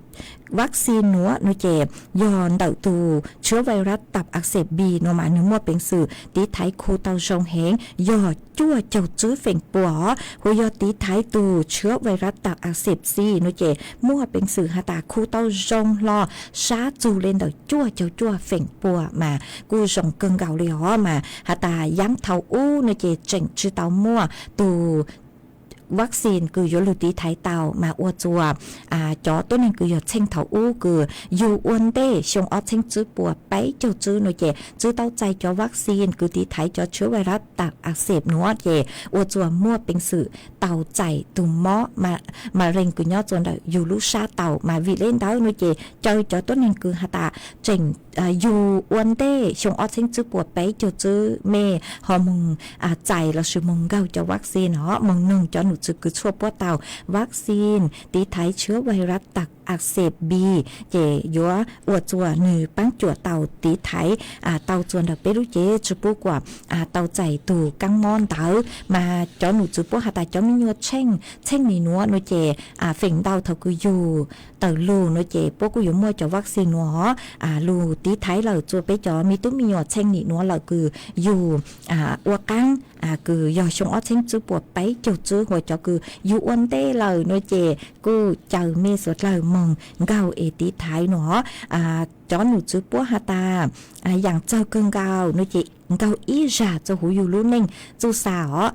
vaccine nuav no ces yog ntawm tug tshwb virus tập axeb B no mas nwg muaj peev xwm tiv thaiv khu tau zoo heev yog cuaj caug tswb feem pua os. Hu yog tiv thaiv tug tshwb virus tập axeb C no ces muaj peev xwm has tas khu tau zoo hlo sab txug le ntawm cuaj caug cuaj feem pua mas kuj zoo kawg nkaus le os. Mas has tas yaab thaus ub no ces tseem tsi tau muaj tug vaccine kws yuav lug tiv thaiv tau mas ua txuas cov tuab neeg kws yog txheej thaus ub kws yug ua ntej xyoo ob txheeb tswb pua peb caug tswb no ces tsi tau txais cov vaccine kws tiv thaiv cov tshwb virus tập axeb nuav ces ua txuas muaj peev xwm tau txais tug mob ma lees kws nyob txuas ntawm yug lub sab tau mas vim le ntawd no ces caw cov tuab neeg kws has tas tseem yug ua ntej xyoo ob txheeb tswb puas peb caug tswb mej ho moog txais lossis moog nkaug cov vaccine os, moog noog cov nom tswv kws tshuaj puab tau vaccine tiv thaiv tshwv vais rab tag ak xes B, ces yuav ua txuas nwg paab cuam tau tiv thaiv tau txuas ntawm peb lub cev tsi pub kuas tau txais tug kaab mob ntawd. Mas cov nom tswv puab has tas cov me nyuam txheej nim nuav nua ces feem ntau thaum kws yug tawm lug nua ces puab kuj yuav muaj cov vaccine nua os, lug tiv thaiv lawm txuas peb cov me tub me nyuam txheej nim nuav lawm kws yug ua qaab kws yog xyoo ob txheeb tswb puas peb caug tswb, hos cov kws yug ua ntej lawm nua ces kuj caw mej suav dlawg moog nkaug es tiv thaiv nua os. Cov nom tswv puab has tas yaam txawg kawg nkaus nua ces nkaug ib zag txuas huv yug lub neej txuj sa os,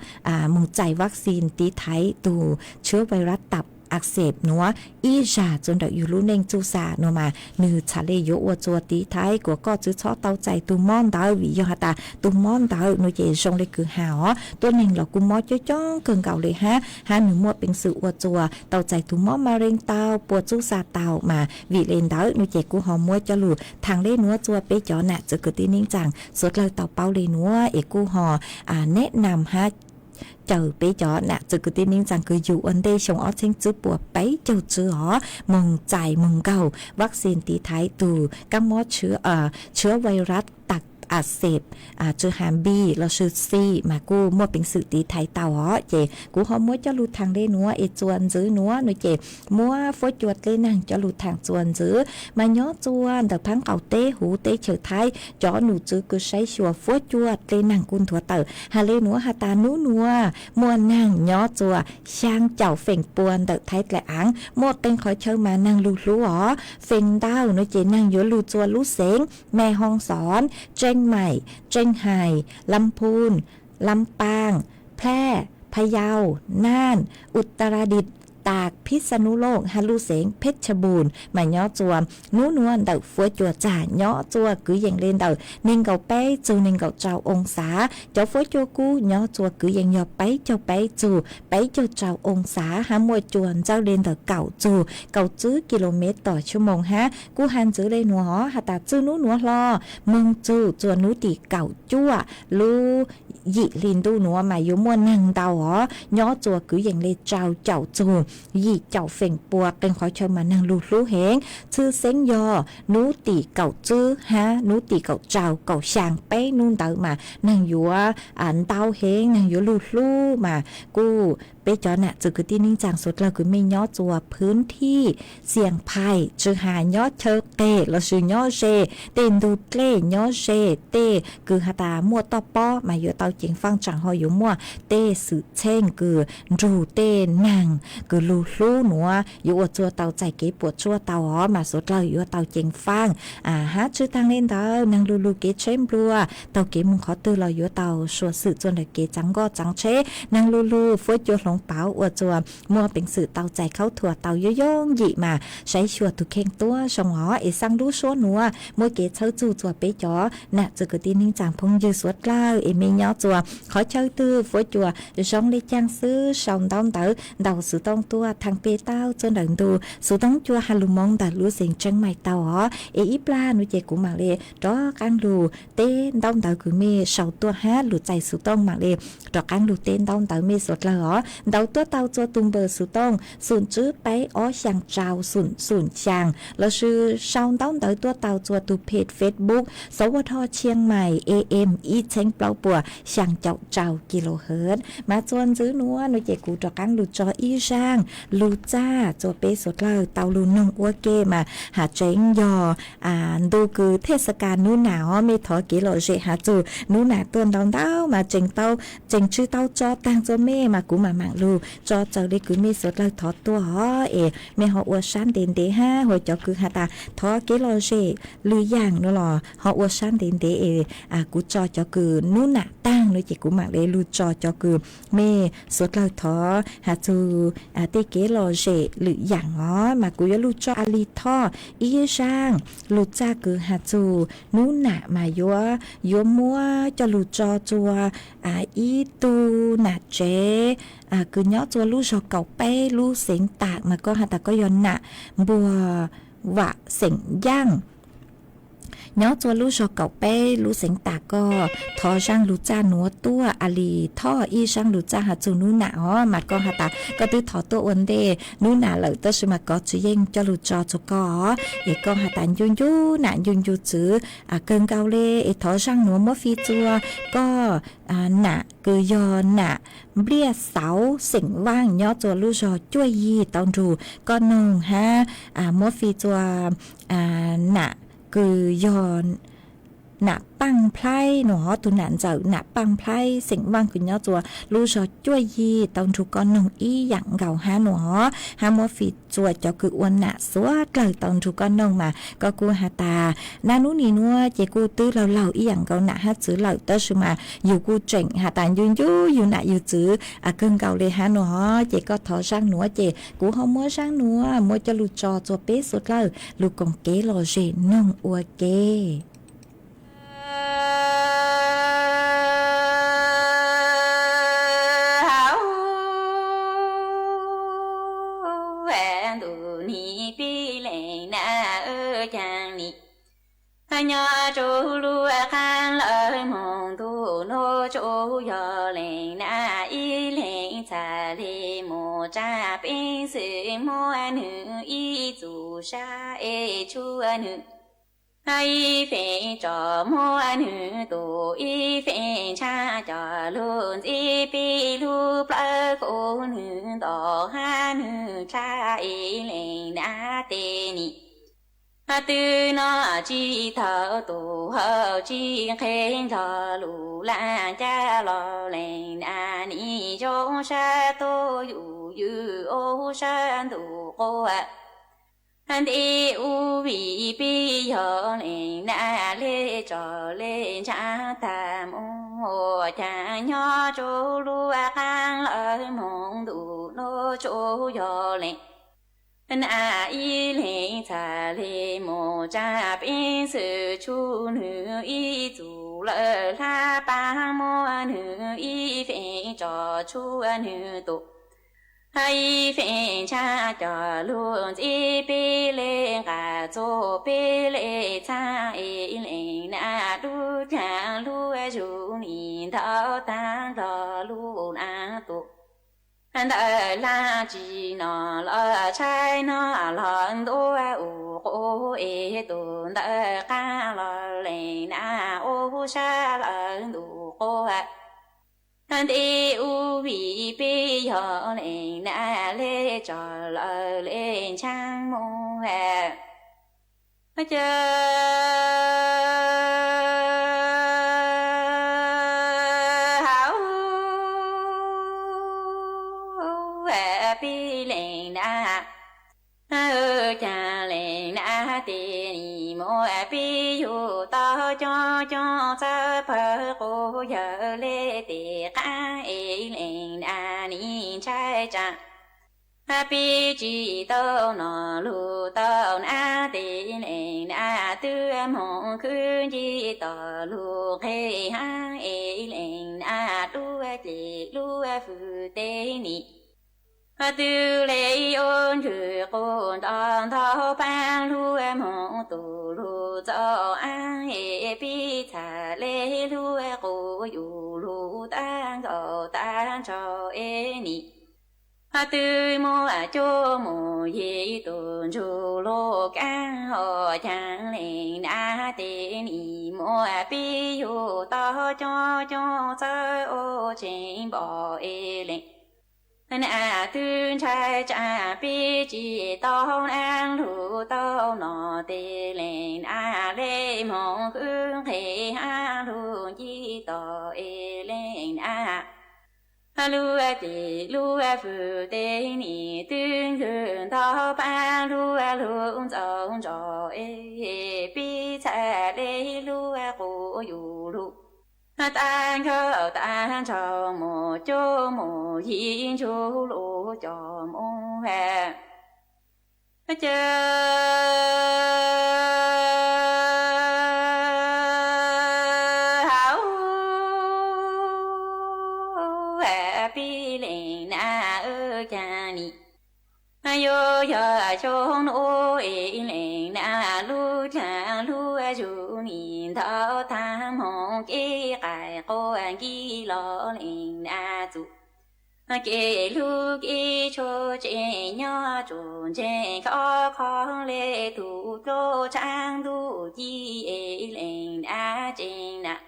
moog txais vaccine tiv thaiv tug tshwv vais rab tag ak xes nuav ib zag txuas ntawm yug lub neej txuj sa nua mas nwg txhad le yuav ua txuas tiv thaiv kuas koj tsi txhob tau txais tug mob ntawd, vim yog has tas tug mob ntawd nua ces zoo le kws has os, tuab neeg los kuj mob coob coob kawg nkaus le hab, hab nwg muaj peev xwm ua txuas tau txais tug mob ma reeg tau, puas txuj sa tau. Mas vim le ntawd nua ces kuj ho muab coj lug thaam le nuav txuas peb cov nam txwv kwv tij neej tsaa suav dlawg tau paub le nuav es kuj ho neb nam hab caw peb cov nam txwv kwv tij neej tsaa kws yug ua ntej xyoo ob txheeb tswb puas peb caug tswb os moog txais moog nkaug vaccine tiv thaiv tug kaab mob tshwv vais rab tag ak xes tsi has B lossis C mas kuj muaj peev xwm tiv thaiv tau os. Ces kuv ho muab coj lug thaam le nuav es txuas ntxiv nuav nua ces muab fuab cua dlej naag coj lug thaam txuas ntxiv. Mas nyob txuas ntawm phaab qaum teb huv teb chaws Thaib cov nom tswv kws saib xyuas fuab cua dlej naag kuj nthuav tawm has le nuav has tas nub nuav muaj naag nyob txuas xyaa caum feem pua ntawm Thaib dlaim aav muaj qee qhov chaw mas naag lug hlub os. Feem ntau nua ces naag yuav lug txuas lub xeev Mes Hoo Xoon, Tseej Maim, Tseej Hais, Lam Phun, Lam Paaj, Phaaj, Phaj Yau, Naaj, Utaradit, Taak, Phij Xa Nub Looj hab lub xeev Phej Tha Npuun mas nyob txuas nub nuav ntawm fuab cua txag nyob txuas kwv yees le ntawm neeg nkaum peb txug neeg nkaum rau oo xav. Cov fuab cua kub nyob txuas kwv yees yog peb caug peb txug peb caug rau oo xav hab muaj cua ntxawj le ntawm kaum txug kaum tswb kis lus mev tom xuab moos hab. Kuj has ntxiv le nuav has tas txij nub nuav hlo moog txug txuas nub tim kaum cuaj lub yim hli ntuj nuav mas yuav muaj naag ntau os nyob txuas kwv yees le rau caum txug yim caum feem pua qee qhov chaw mas naag lug hlub heev. Tshwj xeeb yog nub tim kaum tswb hab nub tim kaum rau kaum xyaa peb nub ntawd mas naag yuav ntau heev naag yuav lug hlub mas kuj peb cov nam txwv kwv tij neej tsaa suav dlawg kws mej nyob txuas phwv thij xiam phais tsi has nyob chaw qes lossis nyob ze tej ntug dlej nyob ze tej kws has tas muaj toj pob mas yuav tau ceev faaj tsaam ho yuav muaj tej xwm txheej kws nrug tej naag kws lug hlub nuav yuav ua txuag tau txais kev puam tsuaj tau os mas suav dlawg yuav tau ceev faaj. Hab tsi taag le ntawd naag lug lug kev tsheb nplua taug kev moog qhov twg los yuav tau suav xwm txuas ntawm kev tsaav nkoj tsaav tsheb. Naag lug lug fuab cua hloov pauv ua txuas muaj peev xwm tau txais khaub thuas tau yooj yooj yim mas saib xyuas tug kheej tuab zoo os es xaa lub suab nuav muaj kev txhawb txug txuas peb cov nam txwv kwv tij neej tsaa phooj ywg suav dlawg es mej nyob txuas qhov chaw twg fuab cua zoo le caag xwb sau ntaub ntawv ntau xuv tooj tuaj thaam peg tau txuas ntawm ntu xuv tooj cua has lug moov ntawm lub xeev Tseeb Maim tau os es ib plag nuav ces kuv maam le rov qaab lug teb ntaub ntawv kws mej sau tuaj hab lug txais xuv tooj maam le rov qaab lug teb ntaub ntawv mej suav dlawg os ntawv tuaj tau txuas tug npawb xuv tooj xum tswb peb ob xyaa rau xum xum xyaa lossis sau ntaub ntawv tuaj tau txuas tug peg Facebook Sov Vaj Thoj Tsheej Maim A M ib txheeb plaub puas xyaa caum rau kis lus hawv mas txuas ntxiv nuav nuav ces kuv rov qaab lug tso ib zaaj lug txaj txuas peb suav dlawg tau lug noog ua ke mas has tseeb yog ntu kws thej xav kas nub nam os mej thov kev lom zem has txug nub nam tuaj ntau ntau mas tseem tau tseem tsi tau tso taag txuas mej mas kuv maam maam lug tso txawm le kws mej suav dlawg thov tuaj os es mej ho ua sab ntev ntev hab hos cov kws has tas thov kev lom zem lwm yaam nuav los ho ua sab ntev ntev es kuv tso cov kws nub nam taag nuav ces kuv maam le lug tso cov kws mej suav dlawg thov has txug tej kev lom zem lwm yaam os mas kuv yuav lug tso a li thoj ib zaaj lug txaj kws has txug nub nam mas yuav yuav muab coj lug tso txuas ib tug nam tsev kws nyob txuas lub zog kaum peb lub xeev Tam mas koj has tas koj yog nam npuag Vam Xeem Yaaj Nyob txua lub zog kaum peb lub xeev tas koj thov zaaj lug txaj nuav tuaj a li thov ib zaaj lug txaj has txug nub nam os, mas koj has tas koj twb thov tuaj ua ntej, nub nam lawm tab sis mas kov tsi yeej coj lug tso txug koj os, es koj has tas ncu ncu nam ncu ncu txwv kawg nkaus le, es thov zaaj nuav muab fij txua koj nam kws yog nam Npliaj Xauv xeem Vaaj nyob txua lub zog cuaj yig tau nrug koj noog hab muab fij txua nam kws yog nam Paaj Nplhaib nua, tug nam ntxawm nam Paaj Nplhaib xeem Vaaj kws nyob txua lub zog cuaj yig tau nrug koj noog ib yaam nkaus hab nua, hab muab fij txua cov kws ua nam suav dlawg tau nrug koj noog mas koj kuj has tas naj nub nim nuav ces kuj twb laug laug ib yaam nkaus nam hab txwv lawm tab sis mas yug kuj tseem has tas ncu ncu yug nam yug txwv kawg nkaus le hab nua, ces koj thov zaaj nuav ces kuv ho muab zaaj nuav muab coj lug tso txua peb suav dlawg lug koom kev lom zem noog ua ke. Ntuj nim pib lees na, caag nim nyob rua lub qaab lawv moog ntuj nuav tsuj yog lees na, ib leeg txhaj le mus tsa peev xwm muab nwg ib txug sab es tshuav nwg ib feem tso muab nwg tus ib feem ntshaab coj lug ntxiv peb lub plawv kuv nwg nto hab nwg tsa ib leeg na tes nim twb noj tsi tau tus hau tsi nqhe nrog lug laaj cab los lees na, nim zoo sab tuj yus ywm ub sab ntuj quas ntej ub vim peb yog lees na, le tso le ntshaab tag mus ua caag nyob rua lub qaab lawv moog ntuj nuav tsuj yog lees na, ib leeg txhaj le mus tsa peev xwm tshuav nwg ib txug lawm hlab paab muab nwg ib feem tso tshuav nwg tus ib feem ntshaab coj lug ntxiv peb le nqaj txug peb le txhaab ib leeg na, lub caag lub zug nim ntau taag nrho lub naav tus ntawm laaj tsi noj los tshaib noj los ntuav ub quas es tus ntawm qaab los lees na, ub sab lawv ntuj quas ntej ub vim peb yog lees na, le tso lawv le ntshaab mus caag hauv peb lees na, caag lees na tes nim muab peb yug tau coob coob txawv pawg quas yawg le tes qaab es lees na nim ntshai tsaa peb tsi tau noj lug tau na tes lees na twb moog khwv nce tog lug nqhe hab es lees na lub ceg lub fwj tes nim twb le ua ntswg quas nto ntau paab lug moog tus lug txaus aab es peb txhaj le lug quas yus lug taag nkaus taag nrho es nim twb muaj cuab mus yig tus ntsug lug kaab os caag lees na tes nim muab peb yug tau coob coob txawv ua tseeb npo es lees na twb ntshai tsaa peb tsi tau naab lug tau noj tes lees na le moog khwv nqhe hab lug nce tog es lees na lub ceg lub fwj tes nim twb ntswg ntau paab lug lug ntxaus ntso es peb txhaj le lug quas yus lug taag nkaus taag nrho mus cuab mus yig ntsug lug coj mus caag hauv peb lees na caag nim yuav yog xyoo nuav es lees na lub caag lub zug nim ntaus tag hmoov kev qaij quaj nkig los leej nam txuj kev hlub kev tshua tseem nyob tsuas ntseeg khov kho le tus dluab tshav ntuj ci es leej nam tseem nam.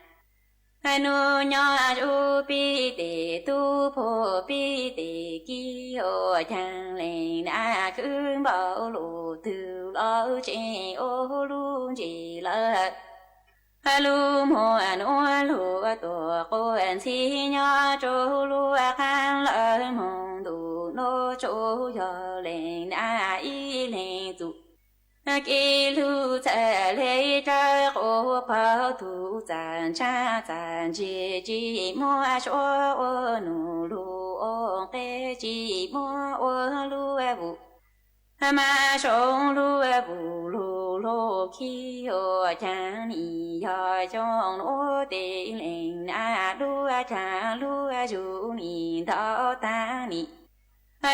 Nub nyob zuj pib tes tub phuag pib tes kiv ua caag leej nam khwv npaum lug twg los tseem ua lub ntsis lawm. Lub muag nuav luag tuaj quaj ntxhi nyob rua lub qaab lawv moog ntuj nuav tsuas yog leej nam ib leeg txuj kev hlub txhaj le rawv quas pab tug txaj ntsab txaj ntsis tsi muaj suav ua nub lug ua nqe tsi muaj ua lub vuj mas zoo lub vuj lug lug khib ua caag nim yog xyoo nuav tes leej nam lub caag lub zug nim ntaus tag nim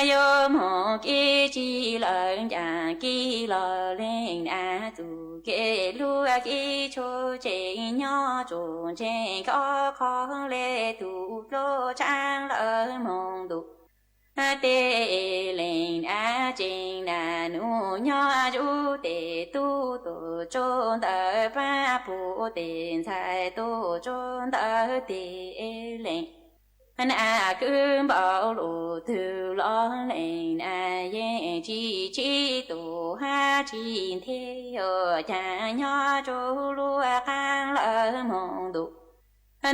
yuav moog kev tsi lawm ncaam kev los leej nam txuj kev hlub kev tshua tseem nyob tsuas ntseeg khov kho le tug dluab tshav lawv moog ntuj tes leej nam tseem nam. Nub nyob zuj tes tub tuaj tsuj ntawm paab puj tes ntxhais tuaj tsuj ntawm tes leej nam khwv npaum lug twg los leej nam yeej tsi tsi tuaj hab tsi nthe ua caag nyob rua lub qaab lawv moog ntuj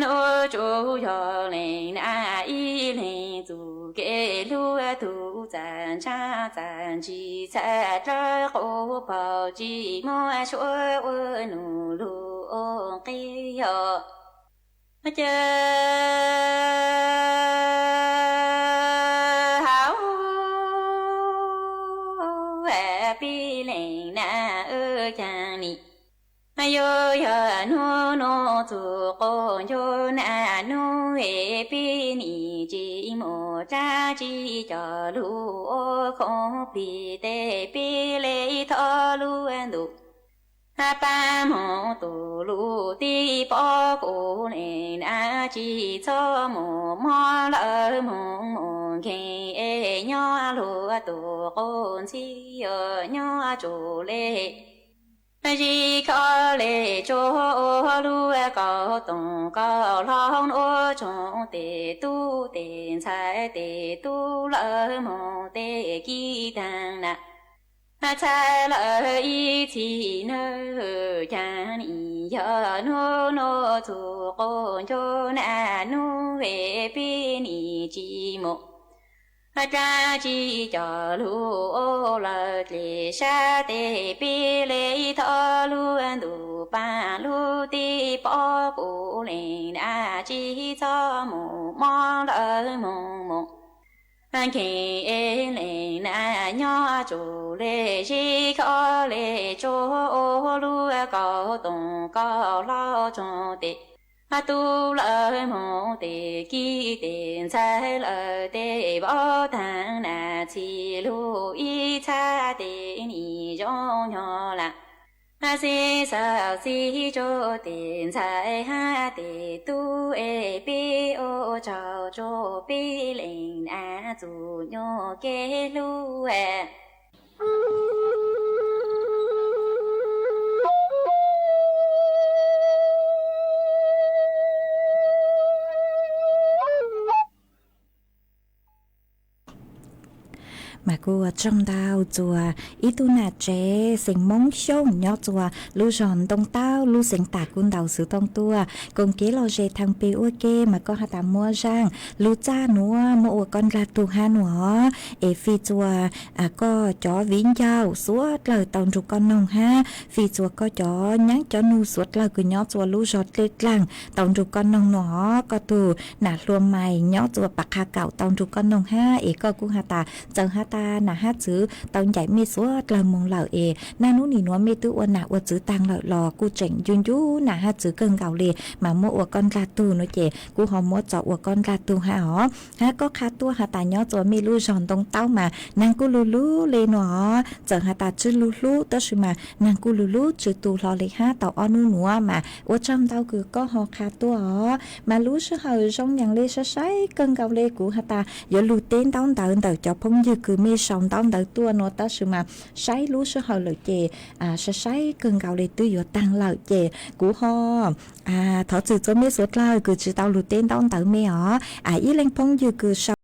nuav tsuas yog leej nam ib leeg txuj kev hlub tug txaj ntsab txaj ntsis txhaj rawv quas pab tsi muaj suav ua nub lug ua nqe yog ca hauv peb leej nam wb caag nim yuav yog nub nuav txug quas ncuj nam nub es peb nim tsi mus rab tsi coj lug ua khoom plig tes peb le thov lub ntuj pab moog tu lub tij pov kuv leej nam tsi txhob mus mob lawv moog mus nkeeg es nyob luag tuaj quas ntxhi yuav nyob tsuas le zig kho le tsuag ua lub kaus toom kaus hlau nuav tsoom tes tub tes ntxhais tes tub lawv moog tes kiv taag nam txhais lawm ib txhis nawb. Caag nim yog nub nuav txug quas ncuj nam nub es peb nim tsi mus rab tsi coj lug ua lawv dlej sab tes peb le thov lub ntuj paab lub tij pov kuv leej nam tsi txhob mus mob lawv moog mus nkeeg es leej nam nyob tsuas le zig kho le tsuag ua lub kaus toom kaus hlau tsoom tes tub lawv moog tes kiv tes ntxhais lawv tes vauv taag nam txhij lug ib txhab tes nim zoo nyog lam xib xav xib tsuag tes ntxhais hab tes tub es peb ua tsaug tsuag peb leej nam txuj nyuas kev hlub. Mas kuj ua tsaug ntau txuas ib tug nam tsev xeem Moob Xyooj nyob txuas lub zog Ntoo Taub lub xeev Tam Kuv Ntau Xwm Tooj tuaj koom kev lom zem thaam pem ua ke mas koj has tas muaj zaaj lub txaj nuav muaj ua koj ndlag tug hab nuav es fij txuas koj cov viv ncaus suav dlawg tau nrug koj noog hab fij txuas koj cov nyab cov nug suav dlawg kws nyob txuas lub zog dlej dlaag tau nrug koj noog nuav. Koj tug nam hluas mais nyob txuas Pam Qha Kaum tau nrug koj noog hab es koj kuj has tas txawm has tas Nam hab txwv tau ncaim mej suav dlawg moog lawm es naj nub nim nuav mej twb ua nam ua txwv taag lawm los kuj tseem ncu ncu nam hab txwv kawg nkaus le, mas muab ua koj ndlag tug nuav ces kuv ho muab tso ua koj ndlag tug hab os. Hab koj qha tuaj has tas nyob rua mej lub zog Ntoo Taub mas naag kuj lug lug le nuav os, txawm has tas tsi lug hlub tab sis mas naag kuj lug lug tsi tu hlo le hab tau ob nub nuav mas ua tsaug ntau kws koj ho qha tuaj os. Mas lub sij hawm zoo nyaam le sai sai kawg nkaus le kuv has tas yuav lug teb ntaub ntawv ntawm cov phooj ywg kws mej sau ntaub ntawv tuaj nuav tab sis mas saib lub sij hawm lawm ces sai sai kawg nkaus le twb yuav taag lawm ces kuv ho thov txim rua mej suav dlawg kws tsi tau lug teb ntaub ntawv mej os. Ib leeg phooj ywg kws sau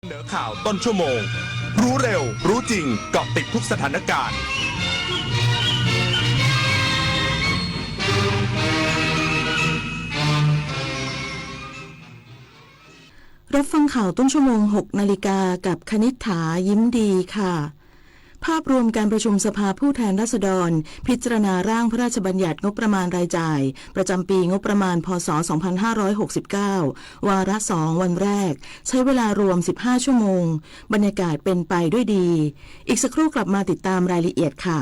เสนอข่าวต้นชั่วโมง รู้เร็ว รู้จริง เกาะติดทุกสถานการณ์ รับฟังข่าวต้นชั่วโมง หกนาฬิกา กับคณิษฐา ยิ้มดีค่ะ ภาพรวมการประชุมสภาผู้แทนราษฎร พิจารณาร่างพระราชบัญญัติงบประมาณรายจ่าย ประจำปีงบประมาณ พ.ศ. สองพันห้าร้อยหกสิบเก้า วาระสอง วันแรก ใช้เวลารวม สิบห้า ชั่วโมง บรรยากาศเป็นไปด้วยดี อีกสักครู่กลับมาติดตามรายละเอียดค่ะ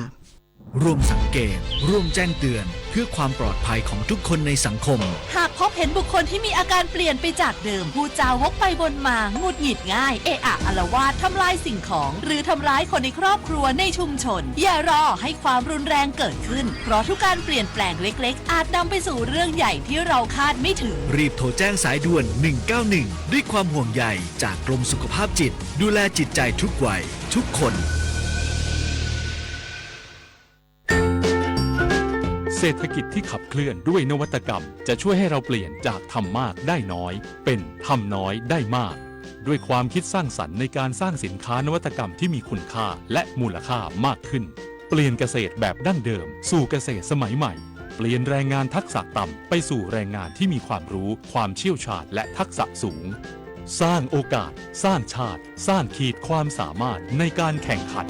ร่วมสังเกต ร่วมแจ้งเตือน เพื่อความปลอดภัยของทุกคนในสังคม หากพบเห็นบุคคลที่มีอาการเปลี่ยนไปจากเดิม พูดจาวกไปวนมา หงุดหงิดง่าย เอะอะอาละวาด ทำลายสิ่งของ หรือทำร้ายคนในครอบครัว ในชุมชน อย่ารอให้ความรุนแรงเกิดขึ้น เพราะทุกการเปลี่ยนแปลงเล็กๆ อาจนำไปสู่เรื่องใหญ่ที่เราคาดไม่ถึง รีบโทรแจ้งสายด่วน หนึ่งเก้าหนึ่ง ด้วยความห่วงใยจากกรมสุขภาพจิต ดูแลจิตใจทุกวัย ทุกคน เศรษฐกิจที่ขับเคลื่อนด้วยนวัตกรรม จะช่วยให้เราเปลี่ยนจากทำมากได้น้อย เป็นทำน้อยได้มาก ด้วยความคิดสร้างสรรค์ในการสร้างสินค้านวัตกรรมที่มีคุณค่าและมูลค่ามากขึ้น เปลี่ยนเกษตรแบบดั้งเดิม สู่เกษตรสมัยใหม่ เปลี่ยนแรงงานทักษะต่ำไปสู่แรงงานที่มีความรู้ ความเชี่ยวชาญ และทักษะสูง สร้างโอกาส สร้างชาติ สร้างขีดความสามารถในการแข่งขัน